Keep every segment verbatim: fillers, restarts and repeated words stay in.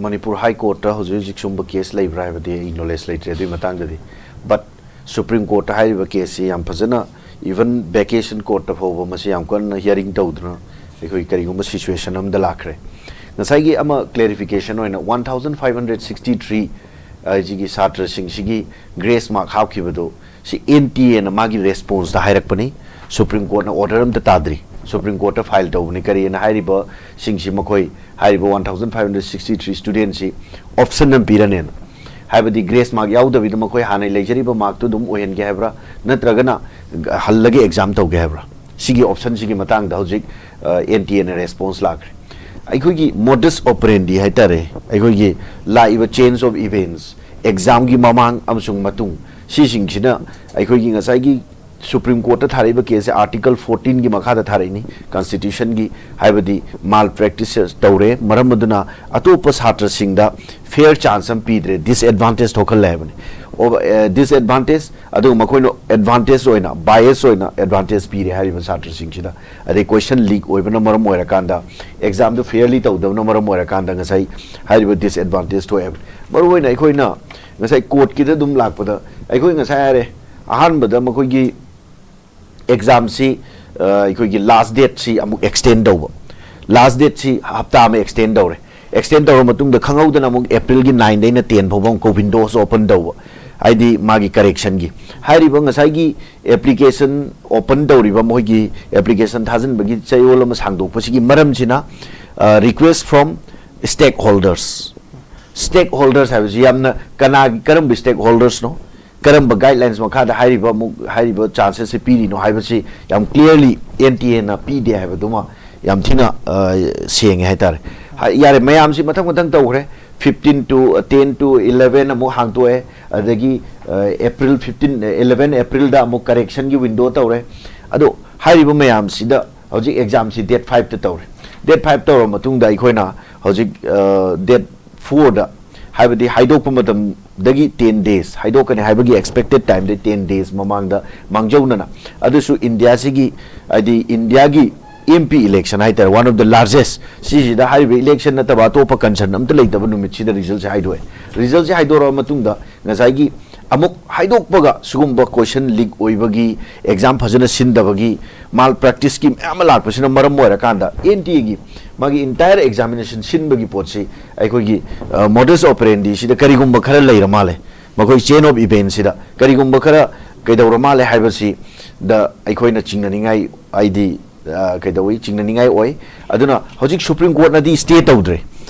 ꯃꯅꯤꯄꯨꯔ ꯍꯥꯏ ꯀꯣꯔꯠꯇ ꯍꯧꯖꯤꯛ ꯍꯧꯖꯤꯛ ꯁꯨꯝꯕ ꯀꯦꯁ ꯂꯩꯕ꯭ꯔꯥ ꯍꯥꯏꯕꯗꯤ ꯑꯩ ꯅꯣꯂꯦꯖ ꯂꯩꯇ꯭ꯔꯦ ꯑꯗꯨꯒꯤ ꯃꯇꯥꯡꯗꯗꯤ꯫ ꯕꯠ ꯁꯨꯄ꯭ꯔꯤꯝ ꯀꯣꯔꯠꯇ ꯍꯥꯏꯔꯤꯕ ꯀꯦꯁꯁꯤ ꯌꯥꯝ ꯐꯖꯅ, ꯏꯚꯟ ꯚꯦꯀꯦꯁꯟ ꯀꯣꯔꯠꯇ ꯐꯥꯎꯕ ꯃꯁꯤ ꯌꯥꯝ ꯀꯟꯅ ꯍꯤꯌꯥꯔꯤꯡ ꯇꯧꯗꯨꯅ ꯑꯩꯈꯣꯏ ꯀꯔꯤꯒꯨꯝꯕ ꯁꯤꯆꯨꯋꯦꯁꯟ ꯑꯃꯗ ꯂꯥꯛꯈ꯭ꯔꯦ꯫ ꯉꯁꯥꯏꯒꯤ ꯑꯃ ꯀ꯭ꯂꯦꯔꯤꯐꯤꯀꯦꯁꯟ ꯑꯣꯏꯅ, one thousand five hundred sixty three ꯁꯤꯒꯤ ꯁꯥꯇ꯭ꯔꯁꯤꯡꯁꯤꯒꯤ ꯒ꯭ꯔꯦꯁ ꯃꯥꯔꯛ ꯍꯥꯞꯈꯤꯕꯗꯨ ꯁꯤ ꯑꯦꯟ ꯇꯤ ꯑꯦꯅ ꯃꯥꯒꯤ ꯔꯦꯁꯄꯣꯟꯁꯇ ꯍꯥꯏꯔꯛꯄꯅꯤ꯫ ꯁꯨꯄ꯭ꯔꯤꯝ ꯀꯣꯔꯠꯅ ꯑꯣꯔꯗꯔ ꯑꯝꯇ ꯇꯥꯗ꯭ꯔꯤ꯫ ꯁꯨꯄ꯭ꯔꯤꯝ ꯀꯣꯔꯠꯇ ꯐꯥꯏꯜ ꯇꯧꯕꯅꯤ꯫ ꯀꯔꯤꯅ ꯍꯥꯏꯔꯤꯕꯁꯤꯡꯁꯤ, ꯃꯈꯣꯏ ꯍꯥꯏꯔꯤꯕ one thousand five hundred sixty three ꯁ꯭ꯇꯨꯗꯦꯟꯁꯤ ꯑꯣꯞꯁꯟ ꯑꯃ ꯄꯤꯔꯅꯦꯅ, ꯍꯥꯏꯕꯗꯤ ꯒ꯭ꯔꯦꯁ ꯃꯥꯔꯛ ꯌꯥꯎꯗꯕꯤꯗ ꯃꯈꯣꯏ ꯍꯥꯟꯅ ꯂꯩꯖꯔꯤꯕ ꯃꯥꯔꯛꯇꯨ ꯑꯗꯨꯝ ꯑꯣꯏꯍꯟꯒꯦ ꯍꯥꯏꯕ꯭ꯔꯥ, ꯅꯠꯇ꯭ꯔꯒꯅ ꯍꯜꯂꯒ ꯑꯦꯛꯖꯥꯝ ꯇꯧꯒꯦ ꯍꯥꯏꯕ꯭ꯔꯥ? ꯁꯤꯒꯤ ꯑꯣꯞꯁꯟꯁꯤꯒꯤ ꯃꯇꯥꯡꯗ ꯍꯧꯖꯤꯛ ꯑꯦꯟ ꯇꯤ ꯑꯦꯅ ꯔꯦꯁꯄꯣꯟꯁ ꯂꯥꯛꯈ꯭ꯔꯦ꯫ ꯑꯩꯈꯣꯏꯒꯤ ꯃꯣꯗꯁ ꯑꯣꯄꯔꯦꯟꯗꯤ ꯍꯥꯏꯇꯥꯔꯦ, ꯑꯩꯈꯣꯏꯒꯤ ꯂꯥꯛꯏꯕ ꯆꯦꯟꯖ ꯑꯣꯐ ꯏꯚꯦꯟꯠꯁ, ꯑꯦꯛꯖꯥꯝꯒꯤ ꯃꯃꯥꯡ ꯑꯃꯁꯨꯡ ꯃꯇꯨꯡ, ꯁꯤꯁꯤꯡꯁꯤꯅ ꯑꯩꯈꯣꯏꯒꯤ ꯉꯁꯥꯏꯒꯤ ꯁꯨꯄ꯭ꯔꯤꯝ ꯀꯣꯔꯠꯇ ꯊꯥꯔꯛꯏꯕ ꯀꯦꯁꯁꯦ ꯑꯥꯔꯇꯤꯀꯜ ꯐꯣꯔꯇꯤꯟꯒꯤ ꯃꯈꯥꯗ ꯊꯥꯔꯛꯏꯅꯤ, ꯀꯟꯁꯇꯤꯇ꯭ꯌꯨꯁꯟꯒꯤ, ꯍꯥꯏꯕꯗꯤ ꯃꯥꯜ ꯄ꯭ꯔꯦꯛꯇꯤꯁ ꯇꯧꯔꯦ, ꯃꯔꯝ ꯑꯗꯨꯅ ꯑꯇꯣꯞꯄ ꯁꯥꯇ꯭ꯔꯁꯤꯡꯗ ꯐꯤꯌꯔ ꯆꯥꯟꯁ ꯑꯃ ꯄꯤꯗ꯭ꯔꯦ, ꯗꯤꯁꯑꯦꯗꯚꯥꯟꯇꯦꯖ ꯊꯣꯛꯍꯜꯂꯦ ꯍꯥꯏꯕꯅꯤ꯫ ꯗꯤꯁꯑꯦꯗꯚꯥꯟꯇꯦꯖ, ꯑꯗꯨꯒ ꯃꯈꯣꯏꯅ ꯑꯦꯗꯚꯥꯟꯇꯦꯖ ꯑꯣꯏꯅ, ꯕꯥꯏꯑꯦꯁ ꯑꯣꯏꯅ ꯑꯦꯗꯚꯥꯟꯇꯦꯖ ꯄꯤꯔꯦ ꯍꯥꯏꯔꯤꯕ ꯁꯥꯇ꯭ꯔꯁꯤꯡꯁꯤꯗ꯫ ꯑꯗꯩ ꯀꯣꯏꯁꯟ ꯂꯤꯛ ꯑꯣꯏꯕꯅ ꯃꯔꯝ ꯑꯣꯏꯔꯀꯥꯟꯗ, ꯑꯦꯛꯖꯥꯝꯗꯨ ꯐꯤꯌꯔꯂꯤ ꯇꯧꯗꯕꯅ ꯃꯔꯝ ꯑꯣꯏꯔꯀꯥꯟꯗ ꯉꯁꯥꯏ ꯍꯥꯏꯔꯤꯕ ꯗꯤꯁꯑꯦꯗꯚꯥꯟꯇꯦꯖ ꯊꯣꯛꯑꯦ ꯍꯥꯏꯕꯅꯤ꯫ ꯃꯔꯨꯑꯣꯏꯅ ꯑꯩꯈꯣꯏꯅ ꯉꯁꯥꯏ ꯀꯣꯔꯠꯀꯤꯗ ꯑꯗꯨꯝ ꯂꯥꯛꯄꯗ, ꯑꯩꯈꯣꯏ ꯉꯁꯥꯏ ꯍꯥꯏꯔꯦ, ꯑꯍꯥꯟꯕꯗ ꯃꯈꯣꯏꯒꯤ ꯑꯦꯛꯖꯥꯝꯁꯤ, ꯑ, ꯑꯩꯈꯣꯏꯒꯤ ꯂꯥꯁ ꯗꯦꯠꯁꯤ ꯑꯃꯨꯛ ꯑꯦꯛꯁꯇꯦꯟ ꯇꯧꯕ, ꯂꯥꯁ ꯗꯦꯠꯁꯤ ꯍꯞꯇꯥ ꯑꯃ ꯑꯦꯛꯁꯇꯦꯟ ꯇꯧꯔꯦ꯫ ꯑꯦꯛꯁꯇꯦꯟ ꯇꯧꯔ ꯃꯇꯨꯡꯗ ꯈꯪꯍꯧꯗꯅ ꯑꯃꯨꯛ ꯑꯦꯄ꯭ꯔꯤꯜꯒꯤ ꯅꯥꯏꯟꯗꯩꯅ ꯇꯦꯟ ꯐꯥꯎꯕ ꯑꯃꯨꯛ ꯀꯣ ꯋꯤꯟꯗꯣꯁ ꯑꯣꯄꯟ ꯇꯧꯕ, ꯍꯥꯏꯗꯤ ꯃꯥꯒꯤ ꯀꯔꯦꯛꯁꯟꯒꯤ꯫ ꯍꯥꯏꯔꯤꯕ ꯉꯁꯥꯏꯒꯤ ꯑꯦꯄ꯭ꯂꯤꯀꯦꯁꯟ ꯑꯣꯄꯟ ꯇꯧꯔꯤꯕ, ꯃꯈꯣꯏꯒꯤ ꯑꯦꯄ꯭ꯂꯤꯀꯦꯁꯟ ꯊꯥꯖꯤꯟꯕꯒꯤ ꯆꯌꯣꯜ ꯑꯃ ꯁꯥꯡꯗꯣꯛꯄꯁꯤꯒꯤ ꯃꯔꯝꯁꯤꯅ, request from stakeholders꯫ ꯁ꯭ꯇꯦꯛ ꯍꯣꯜꯗꯔꯁ ꯍꯥꯏꯕꯁꯤ ꯌꯥꯝꯅ ꯀꯅꯥꯒꯤ, ꯀꯔꯝꯕ ꯁ꯭ꯇꯦꯛ ꯍꯣꯜꯗꯔꯁꯅꯣ, ꯀꯔꯝꯕ ꯒꯥꯏꯗꯂꯥꯏꯟꯁ ꯃꯈꯥꯗ ꯍꯥꯏꯔꯤꯕ ꯑꯃꯨꯛ, ꯍꯥꯏꯔꯤꯕ ꯆꯥꯟꯁꯦꯁꯁꯦ ꯄꯤꯔꯤꯅꯣ ꯍꯥꯏꯕꯁꯤ ꯌꯥꯝ ꯀ꯭ꯂꯤꯌꯥꯔꯂꯤ ꯑꯦꯟ ꯇꯤ ꯑꯦꯅ ꯄꯤꯗꯦ ꯍꯥꯏꯕꯗꯨꯃ ꯌꯥꯝ ꯊꯤꯅ, ꯑ, ꯁꯦꯡꯉꯦ ꯍꯥꯏꯇꯥꯔꯦ꯫ ꯍꯥꯏ-, ꯌꯥꯔꯦ, ꯃꯌꯥꯝꯁꯤ ꯃꯊꯪ ꯃꯊꯪ ꯇꯧꯈ꯭ꯔꯦ꯫ Fifteen to, ten to eleven ꯑꯃꯨꯛ ꯍꯥꯡꯇꯣꯛꯑꯦ, ꯑꯗꯒꯤ, ꯑ, ꯑꯦꯄ꯭ꯔꯤꯜ ꯐꯤꯐꯇꯤꯟ, eleven ꯑꯦꯄ꯭ꯔꯤꯜꯗ ꯑꯃꯨꯛ ꯀꯔꯦꯛꯁꯟꯒꯤ ꯋꯤꯟꯗꯣ ꯇꯧꯔꯦ꯫ ꯑꯗꯣ ꯍꯥꯏꯔꯤꯕ ꯃꯌꯥꯝꯁꯤꯗ ꯍꯧꯖꯤꯛ ꯑꯦꯛꯖꯥꯝꯁꯤ ꯗꯦꯠ ꯐꯥꯏꯚꯇ ꯇꯧꯔꯦ꯫ ꯗꯦꯠ ꯐꯥꯏꯚ ꯇꯧꯔꯕ ꯃꯇꯨꯡꯗ ꯑꯩꯈꯣꯏꯅ ꯍꯧꯖꯤꯛ, ꯑ, ꯗꯦꯠ ꯐꯣꯔꯗ, ꯍꯥꯏꯕꯗꯤ ꯍꯥꯏꯗꯣꯛꯄ ꯃꯇꯝꯗꯒꯤ ꯇꯦꯟ ꯗꯦꯖ, ꯍꯥꯏꯗꯣꯛꯀꯅꯤ ꯍꯥꯏꯕꯒꯤ ꯑꯦꯛꯁꯄꯦꯛꯇꯦꯠ ꯇꯥꯏꯝꯗꯒꯤ ꯇꯦꯟ ꯗꯦꯖ ꯃꯃꯥꯡꯗ ꯃꯥꯡꯖꯧꯅꯅ, ꯑꯗꯨꯁꯨ ꯏꯟꯗꯤꯌꯥꯁꯤꯒꯤ, ꯍꯥꯏꯗꯤ ꯏꯟꯗꯤꯌꯥꯒꯤ ꯑꯦꯝ ꯄꯤ ꯏꯂꯦꯛꯁꯟ ꯍꯥꯏꯇꯥꯔꯦ, ꯋꯥꯟ ꯑꯣꯐ ꯗ ꯂꯥꯔꯖꯦꯁ, ꯁꯤꯁꯤꯗ ꯍꯥꯏꯔꯤꯕ ꯏꯂꯦꯛꯁꯟ ꯅꯠꯇꯕ ꯑꯇꯣꯞꯄ ꯀꯟꯁꯔꯟ ꯑꯝꯇ ꯂꯩꯇꯕ ꯅꯨꯃꯤꯠꯁꯤꯗ ꯔꯤꯖꯜꯁꯦ ꯍꯥꯏꯗꯣꯛꯑꯦ꯫ ꯔꯤꯖꯜꯁꯦ ꯍꯥꯏꯗꯣꯔꯛꯑ ꯃꯇꯨꯡꯗ ꯉꯁꯥꯏꯒꯤ ꯑꯃꯨꯛ ꯍꯥꯏꯗꯣꯛꯄꯒ ꯁꯤꯒꯨꯝꯕ ꯀꯣꯏꯁꯟ ꯂꯤꯛ ꯑꯣꯏꯕꯒꯤ, ꯑꯦꯛꯖꯥꯝ ꯐꯖꯅ ꯁꯤꯟꯗꯕꯒꯤ, ꯃꯥꯜ ꯄ꯭ꯔꯦꯛꯇꯤꯁꯀꯤ ꯃꯌꯥꯝ ꯑꯃ ꯂꯥꯛꯄꯁꯤꯅ ꯃꯔꯝ ꯑꯣꯏꯔꯀꯥꯟꯗ ꯑꯦꯟ ꯇꯤ ꯑꯦꯒꯤ ꯃꯥꯒꯤ ꯏꯟꯇꯥꯌꯔ ꯑꯦꯛꯖꯥꯃꯤꯅꯦꯁꯟ ꯁꯤꯟꯕꯒꯤ ꯄꯣꯠꯁꯤ ꯑꯩꯈꯣꯏꯒꯤ ꯃꯣꯗꯁ ꯑꯣꯄꯔꯦꯟꯗꯤꯁꯤꯗ ꯀꯔꯤꯒꯨꯝꯕ ꯈꯔ ꯂꯩꯔ ꯃꯥꯜꯂꯦ꯫ ꯃꯈꯣꯏ ꯆꯦꯟ ꯑꯣꯐ ꯏꯚꯦꯟꯁꯤꯗ ꯀꯔꯤꯒꯨꯝꯕ ꯈꯔ ꯀꯩꯗꯧꯔ ꯃꯥꯜꯂꯦ ꯍꯥꯏꯕꯁꯤꯗ ꯑꯩꯈꯣꯏꯅ ꯆꯤꯡꯅꯅꯤꯡꯉꯥꯏ, ꯍꯥꯏꯗꯤ, ꯑ, ꯀꯩꯗꯧꯏ, ꯆꯤꯡꯅꯅꯤꯡꯉꯥꯏ ꯑꯣꯏ꯫ ꯑꯗꯨꯅ ꯍꯧꯖꯤꯛ ꯁꯨꯄ꯭ꯔꯤꯝ ꯀꯣꯔꯠꯅꯗꯤ ꯁ꯭ꯇꯦ ꯇꯧꯗ꯭ꯔꯦ꯫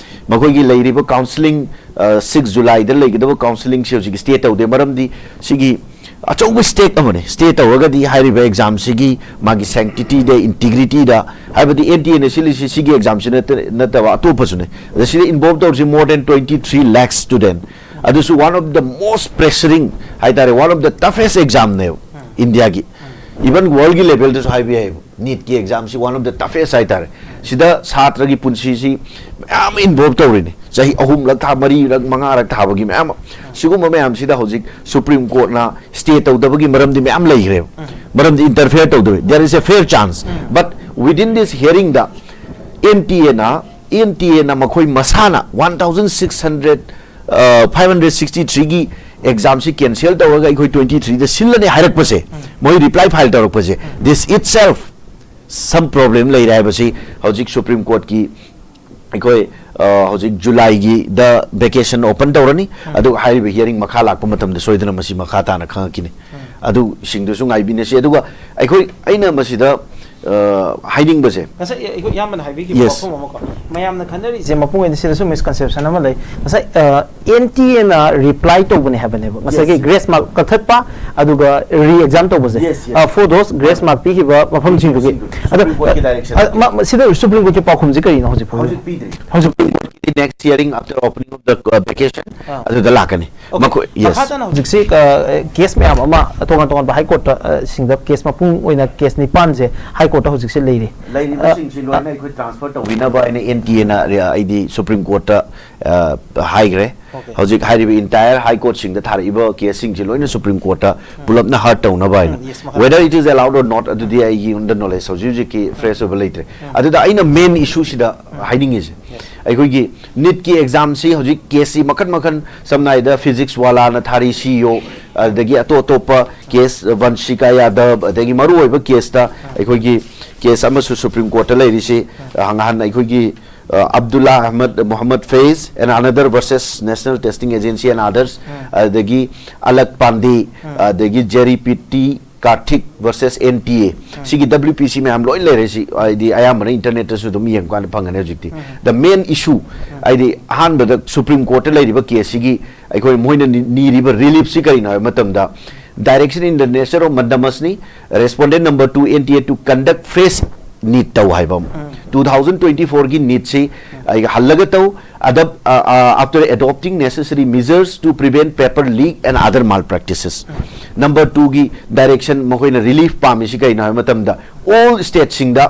ꯃꯈꯣꯏꯒꯤ ꯂꯩꯔꯤꯕ ꯀꯥꯎꯟꯁꯤꯂꯤꯡ, ꯑ, ꯁꯤꯛꯁ ꯖꯨꯂꯥꯏꯗ ꯂꯩꯒꯗꯕ ꯀꯥꯎꯟꯁꯤꯂꯤꯡꯁꯤ ꯍꯧꯖꯤꯛ ꯁ꯭ꯇꯦ ꯇꯧꯗꯦ꯫ ꯃꯔꯝꯗꯤ ꯁꯤꯒꯤ ꯑꯆꯧꯕ ꯁ꯭ꯇꯦꯛ ꯑꯃꯅꯤ꯫ ꯁ꯭ꯇꯦ ꯇꯧꯔꯒꯗꯤ ꯍꯥꯏꯔꯤꯕ ꯑꯦꯛꯖꯥꯝꯁꯤꯒꯤ ꯃꯥꯒꯤ ꯁꯦꯡꯇꯤꯇꯤꯗ, ꯏꯟꯇꯤꯒ꯭ꯔꯤꯇꯤꯗ, ꯍꯥꯏꯕꯗꯤ ꯑꯦꯟ ꯇꯤ ꯑꯦꯅ ꯁꯤꯜꯂꯤꯁꯤ ꯁꯤꯒꯤ ꯑꯦꯛꯖꯥꯝꯁꯤ ꯅꯠꯇ-, ꯅꯠꯇꯕ ꯑꯇꯣꯞꯄꯁꯨꯅꯦ꯫ ꯑꯗ ꯁꯤꯗ ꯏꯟꯚꯣꯜꯕ ꯇꯧꯔꯤꯁꯤ more than twenty three lakhs student꯫ ꯑꯗꯨꯁꯨ one of the most pressuring ꯍꯥꯏꯇꯥꯔꯦ, one of the toughest examꯅꯦꯕ ꯏꯟꯗꯤꯌꯥꯒꯤ, ꯏꯚꯟ ꯋꯥꯔꯜꯒꯤ ꯂꯦꯚꯦꯜꯗꯁꯨ ꯍꯥꯏꯕ ꯌꯥꯏꯕ꯫ ꯅꯤꯠꯀꯤ ꯑꯦꯛꯖꯥꯝꯁꯤ one of the toughest ꯍꯥꯏꯇꯥꯔꯦ꯫ ꯁꯤꯗ ꯁꯥꯇ꯭ꯔꯒꯤ ꯄꯨꯟꯁꯤꯁꯤ ꯃꯌꯥꯝ ꯏꯟꯚꯣꯜꯕ ꯇꯧꯔꯤꯅꯤ, ꯆꯍꯤ ꯑꯍꯨꯝꯂꯛ ꯊꯥ, ꯃꯔꯤꯔꯛ, ꯃꯉꯥꯔꯛ ꯊꯥꯕꯒꯤ ꯃꯌꯥꯝ ꯑꯃ꯫ ꯁꯤꯒꯨꯝꯕ ꯃꯌꯥꯝꯁꯤꯗ ꯍꯧꯖꯤꯛ ꯁꯨꯄ꯭ꯔꯤꯝ ꯀꯣꯔꯠꯅ ꯁ꯭ꯇꯦ ꯇꯧꯗꯕꯒꯤ ꯃꯔꯝꯗꯤ ꯃꯌꯥꯝ ꯂꯩꯈ꯭ꯔꯦꯕ꯫ ꯃꯔꯝꯗꯤ ꯏꯟꯇꯔꯐꯤꯌꯔ ꯇꯧꯗꯕ, there is a fair chance, but within this hearingꯗ ꯑꯦꯟ ꯇꯤ ꯑꯦꯅ, ꯑꯦꯟ ꯇꯤ ꯑꯦꯅ ꯃꯈꯣꯏ ꯃꯁꯥꯅ one thousand six hundred, five hundred sixty ꯊ꯭ꯔꯤꯒꯤ ꯑꯦꯛꯖꯥꯝꯁꯤ ꯀꯦꯟꯁꯦꯜ ꯇꯧꯔꯒ ꯑꯩꯈꯣꯏ ꯇ꯭ꯋꯦꯟꯇꯤ ꯊ꯭ꯔꯤꯗ ꯁꯤꯜꯂꯅꯤ ꯍꯥꯏꯔꯛꯄꯁꯦ, ꯃꯣꯏ ꯔꯤꯄ꯭ꯂꯥꯏ ꯐꯥꯏꯜ ꯇꯧꯔꯛꯄꯁꯦ, this itself some problem ꯂꯩꯔꯦ ꯍꯥꯏꯕꯁꯤ ꯍꯧꯖꯤꯛ ꯁꯨꯄ꯭ꯔꯤꯝ ꯀꯣꯔꯠꯀꯤ ꯑꯩꯈꯣꯏ, ꯑ, ꯍꯧꯖꯤꯛ ꯖꯨꯂꯥꯏꯒꯤꯗ ꯚꯦꯀꯦꯁꯟ ꯑꯣꯄꯟ ꯇꯧꯔꯅꯤ꯫ ꯑꯗꯨꯒ ꯍꯥꯏꯔꯤꯕ ꯍꯤꯌꯔꯤꯡ ꯃꯈꯥ ꯂꯥꯛꯄ ꯃꯇꯝꯗ ꯁꯣꯏꯗꯅ ꯃꯁꯤ ꯃꯈꯥ ꯇꯥꯅ ꯈꯪꯉꯛꯈꯤꯅꯤ꯫ ꯑꯗꯨꯁꯤꯡꯗꯨꯁꯨ ꯉꯥꯏꯕꯤꯅꯁꯤ꯫ ꯑꯗꯨꯒ ꯑꯩꯈꯣꯏ, ꯑꯩꯅ ꯃꯁꯤꯗ, ꯑ, ꯍꯥꯏꯅꯤꯡꯕꯁꯦ, ꯉꯁꯥꯏ ꯑꯩꯈꯣꯏ ꯏꯌꯥꯝꯕꯅ ꯍꯥꯏꯕꯤꯈꯤꯕ, yes, ꯋꯥꯐꯝ ꯑꯃꯀꯣ, ꯃꯌꯥꯝꯅ ꯈꯟꯅꯔꯤꯁꯦ, ꯃꯄꯨꯡ ꯑꯣꯏꯅ ꯁꯤꯗꯁꯨ ꯃꯤꯁꯀꯟꯁꯦꯞꯁꯟ ꯑꯃ ꯂꯩ꯫ ꯉꯁꯥꯏ, ꯑ, ꯑꯦꯟ ꯇꯤ ꯑꯦꯅ ꯔꯤꯄ꯭ꯂꯥꯏ ꯇꯧꯕꯅꯦ ꯍꯥꯏꯕꯅꯦꯕ, ꯉꯁꯥꯏꯒꯤ, yes, ꯒ꯭ꯔꯦꯁ ꯃꯥꯔꯛ ꯀꯛꯊꯠꯄ, ꯑꯗꯨꯒ ꯔꯤ ꯑꯦꯛꯖꯥꯝ ꯇꯧꯕꯁꯦ, yes, yes, ꯑ, ꯐꯣꯔ ꯗꯣꯁ ꯒ꯭ꯔꯦꯁ ꯃꯥꯔꯛ ꯄꯤꯈꯤꯕ ꯃꯐꯝꯁꯤꯡꯗꯨꯒꯤ꯫ ꯑꯗꯣ, ꯁꯨꯄ꯭ꯔꯤꯝ ꯀꯣꯔꯠꯀꯤ ꯗꯥꯏꯔꯦꯛꯁꯟ ꯑ, ꯃ-, ꯃ-, ꯁꯤꯗ ꯁꯨꯄ꯭ꯔꯤꯝ ꯀꯣꯔꯠꯀꯤ ꯄꯥꯎꯈꯨꯝꯁꯤ ꯀꯔꯤꯅꯣ ꯍꯧꯖꯤꯛ ꯐꯥꯎꯒꯤ? ꯍꯧꯖꯤꯛ ꯄꯤꯗ꯭ꯔꯤ꯫ ꯍꯧꯖꯤꯛ Next hearing after opening of the uh, vacation, ꯑꯥ꯫ ꯑꯗꯨꯗ ꯂꯥꯛꯀꯅꯤ. Okay. ꯃꯈꯣꯏ, yes. ꯃꯈꯥ ꯇꯥꯅ ꯍꯧꯖꯤꯛꯁꯤ ꯀꯦꯁ ꯃꯌꯥꯝ ꯑꯃ ꯇꯣꯉꯥꯟ ꯇꯣꯉꯥꯟꯕ ꯍꯥꯏ ꯀꯣꯔꯠꯇ ꯁꯤꯡꯗ ꯀꯦꯁ ꯃꯄꯨꯡ ꯑꯣꯏꯅ ꯀꯦꯁ ꯅꯤꯄꯥꯟꯁꯦ ꯍꯥꯏ ꯀꯣꯔꯠꯇ ꯍꯧꯖꯤꯛꯁꯦ ꯂꯩꯔꯤ꯫ ꯂꯩꯔꯤꯕꯁꯤꯡꯁꯤ ꯂꯣꯏꯅ ꯑꯩꯈꯣꯏ ꯇ꯭ꯔꯥꯟꯁꯐꯔ ꯇꯧꯕꯤꯅꯕ ꯑꯩꯅ ꯑꯦꯟ ꯇꯤ ꯑꯦꯅ ꯑꯩꯗꯤ ꯁꯨꯄ꯭ꯔꯤꯝ ꯀꯣꯔꯠꯇ ꯍꯥꯏꯈ꯭ꯔꯦ꯫ Okay. ꯍꯧꯖꯤꯛ ꯍꯥꯏꯔꯤꯕ ꯏꯟꯇꯥꯌꯔ ꯍꯥꯏ ꯀꯣꯔꯠꯁꯤꯡꯗ ꯊꯥꯔꯛꯏꯕ ꯀꯦꯁꯁꯤꯡꯁꯤ ꯂꯣꯏꯅ ꯁꯨꯄ꯭ꯔꯤꯝ ꯀꯣꯔꯠꯇ ꯄꯨꯂꯞꯅ ꯍꯔꯠ ꯇꯧꯅꯕ ꯍꯥꯏꯅ꯫ ꯎꯝ, yes, ꯃꯈꯥ Whether it is allowed or not, ꯑꯗꯨꯗꯤ ꯑꯩꯉꯣꯟꯗ ꯅꯣꯂꯦꯖ ꯍꯧꯖꯤꯛ ꯍꯧꯖꯤꯛꯀꯤ ꯐ꯭ꯔꯦꯁ ꯑꯣꯏꯕ ꯂꯩꯇ꯭ꯔꯦ꯫ ꯑꯗꯨꯗ ꯑꯩꯅ ꯃꯦꯟ ꯏꯁꯨꯁꯤꯗ ꯍꯥꯏꯅꯤꯡꯉꯤꯁꯦ, ꯑꯩꯈꯣꯏꯒꯤ ꯅꯤꯠꯀꯤ ꯑꯦꯛꯖꯥꯝꯁꯤ ꯍꯧꯖꯤꯛ ꯀꯦꯁꯁꯤ ꯃꯈꯟ ꯃꯈꯟ, ꯁꯝꯅ ꯍꯥꯏꯔꯕꯗ ꯐꯤꯖꯤꯛꯁ ꯋꯥꯂꯥꯅ ꯊꯥꯔꯤ ꯁꯤ ꯏ ꯑꯣ, ꯑꯗꯒꯤ ꯑꯇꯣꯞ ꯑꯇꯣꯞꯄ ꯀꯦꯁ, ꯚꯟꯁꯤꯀꯥ ꯌꯥꯗꯕ, ꯑꯗꯒꯤ ꯃꯔꯨꯑꯣꯏꯕ ꯀꯦꯁꯇ ꯑꯩꯈꯣꯏꯒꯤ ꯀꯦꯁ ꯑꯃꯁꯨ ꯁꯨꯄ꯭ꯔꯤꯝ ꯀꯣꯔꯠꯇ ꯂꯩꯔꯤꯁꯤ, ꯑ, ꯅꯍꯥꯟ ꯑꯩꯈꯣꯏꯒꯤ ꯑ, Abdulla Ahmad Mohammad Faiz and another versus National Testing Agency and others, ꯑꯗꯒꯤ ꯑꯂꯛ ꯄꯥꯟꯗꯦ, ꯑꯗꯒꯤ Jerry PT Karthik versus N T A, ꯁꯤꯒꯤ W P C ꯃꯌꯥꯝ ꯂꯣꯏ ꯂꯩꯔꯦ꯫ ꯁꯤ ꯍꯥꯏꯗꯤ ꯑꯌꯥꯝꯕꯅ ꯏꯟꯇꯔꯅꯦꯠꯇꯁꯨ ꯑꯗꯨꯝ ꯌꯦꯡꯕ ꯀꯥꯟꯗ ꯐꯪꯒꯅꯤ ꯍꯧꯖꯤꯛꯇꯤ꯫ The main issue, ꯍꯥꯏꯗꯤ ꯑꯍꯥꯟꯕꯗ ꯁꯨꯄ꯭ꯔꯤꯝ ꯀꯣꯔꯠꯇ ꯂꯩꯔꯤꯕ ꯀꯦꯁꯁꯤꯒꯤ ꯑꯩꯈꯣꯏ ꯃꯣꯏꯅ ꯅꯤ-, ꯅꯤꯔꯤꯕ ꯔꯤꯂꯤꯐꯁꯤ ꯀꯔꯤꯅꯣ ꯍꯥꯏꯕ ꯃꯇꯝꯗ, direction in the nature of mandamus ꯅꯤ, respondent number two N T A to conduct fresh NEET ꯇꯧ ꯍꯥꯏꯕ ꯑꯃ꯫ Two thousand twenty four ꯒꯤ ꯅꯤꯠꯁꯤ ꯑꯩ ꯍꯜꯂꯒ ꯇꯧ, ꯑꯗ, ꯑ, ꯑ, after adopting necessary measures to prevent paper leak and other malpractices꯫ Number two ꯒꯤ direction ꯃꯈꯣꯏꯅ ꯔꯤꯂꯤꯐ ꯄꯥꯝꯃꯤꯁꯤ ꯀꯩꯅꯣ ꯍꯥꯏꯕ ꯃꯇꯝꯗ, all ꯁ꯭ꯇꯦꯠꯁꯤꯡꯗ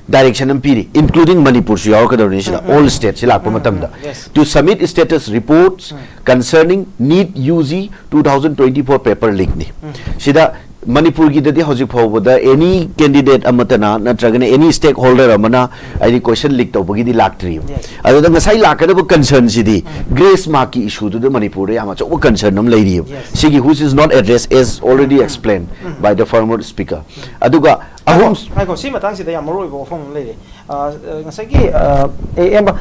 direction ꯑꯃ ꯄꯤꯔꯤ, including ꯃꯅꯤꯄꯨꯔꯁꯨ ꯌꯥꯎꯔꯛꯀꯗꯧꯔꯤꯅꯤ ꯁꯤꯗ, all ꯁ꯭ꯇꯦꯠꯁꯤ ꯂꯥꯛꯄ ꯃꯇꯝꯗ꯫ Yes. To submit status reports concerning NEET U G two thousand twenty four paper leak ꯅꯤ꯫ ꯁꯤꯗ ꯃꯅꯤꯄꯨꯔꯒꯤꯗꯗꯤ ꯍꯧꯖꯤꯛ ꯐꯥꯎꯕꯗ ꯑꯦꯅꯤ ꯀꯦꯟꯗꯤꯗꯦꯠ ꯑꯃꯠꯇꯅ ꯅꯠꯇ꯭ꯔꯒꯅ ꯑꯦꯅꯤ ꯁ꯭ꯇꯦꯛ ꯍꯣꯜꯗꯔ ꯑꯃꯅ ꯍꯥꯏꯗꯤ ꯀꯣꯏꯁꯟ ꯂꯤꯛ ꯇꯧꯕꯒꯤꯗꯤ ꯂꯥꯛꯇ꯭ꯔꯤꯕ꯫ Yes. ꯑꯗꯨꯗ ꯉꯁꯥꯏ ꯂꯥꯛꯀꯗꯕ ꯀꯟꯁꯔꯟꯁꯤꯗꯤ ꯒ꯭ꯔꯦꯁ ꯃꯥꯔꯛꯀꯤ ꯏꯁꯨꯗꯨꯗ ꯃꯅꯤꯄꯨꯔꯗ ꯌꯥꯝ ꯑꯆꯧꯕ ꯀꯟꯁꯔꯟ ꯑꯃ ꯂꯩꯔꯤꯕ꯫ Yes. ꯁꯤꯒꯤ which is not addressed as already explained by the former speaker꯫ ꯑꯗꯨꯒ ꯑꯍꯨꯝ ꯉꯥꯏꯈꯣ, ꯁꯤ ꯃꯇꯥꯡꯁꯤꯗ ꯌꯥꯝ ꯃꯔꯨ ꯑꯣꯏꯕ ꯋꯥꯐꯝ ꯑꯃ ꯂꯩꯔꯦ꯫ ꯑ, ꯑ, ꯉꯁꯥꯏꯒꯤ, ꯑ, ꯑꯦ, ꯑꯦꯝꯕ,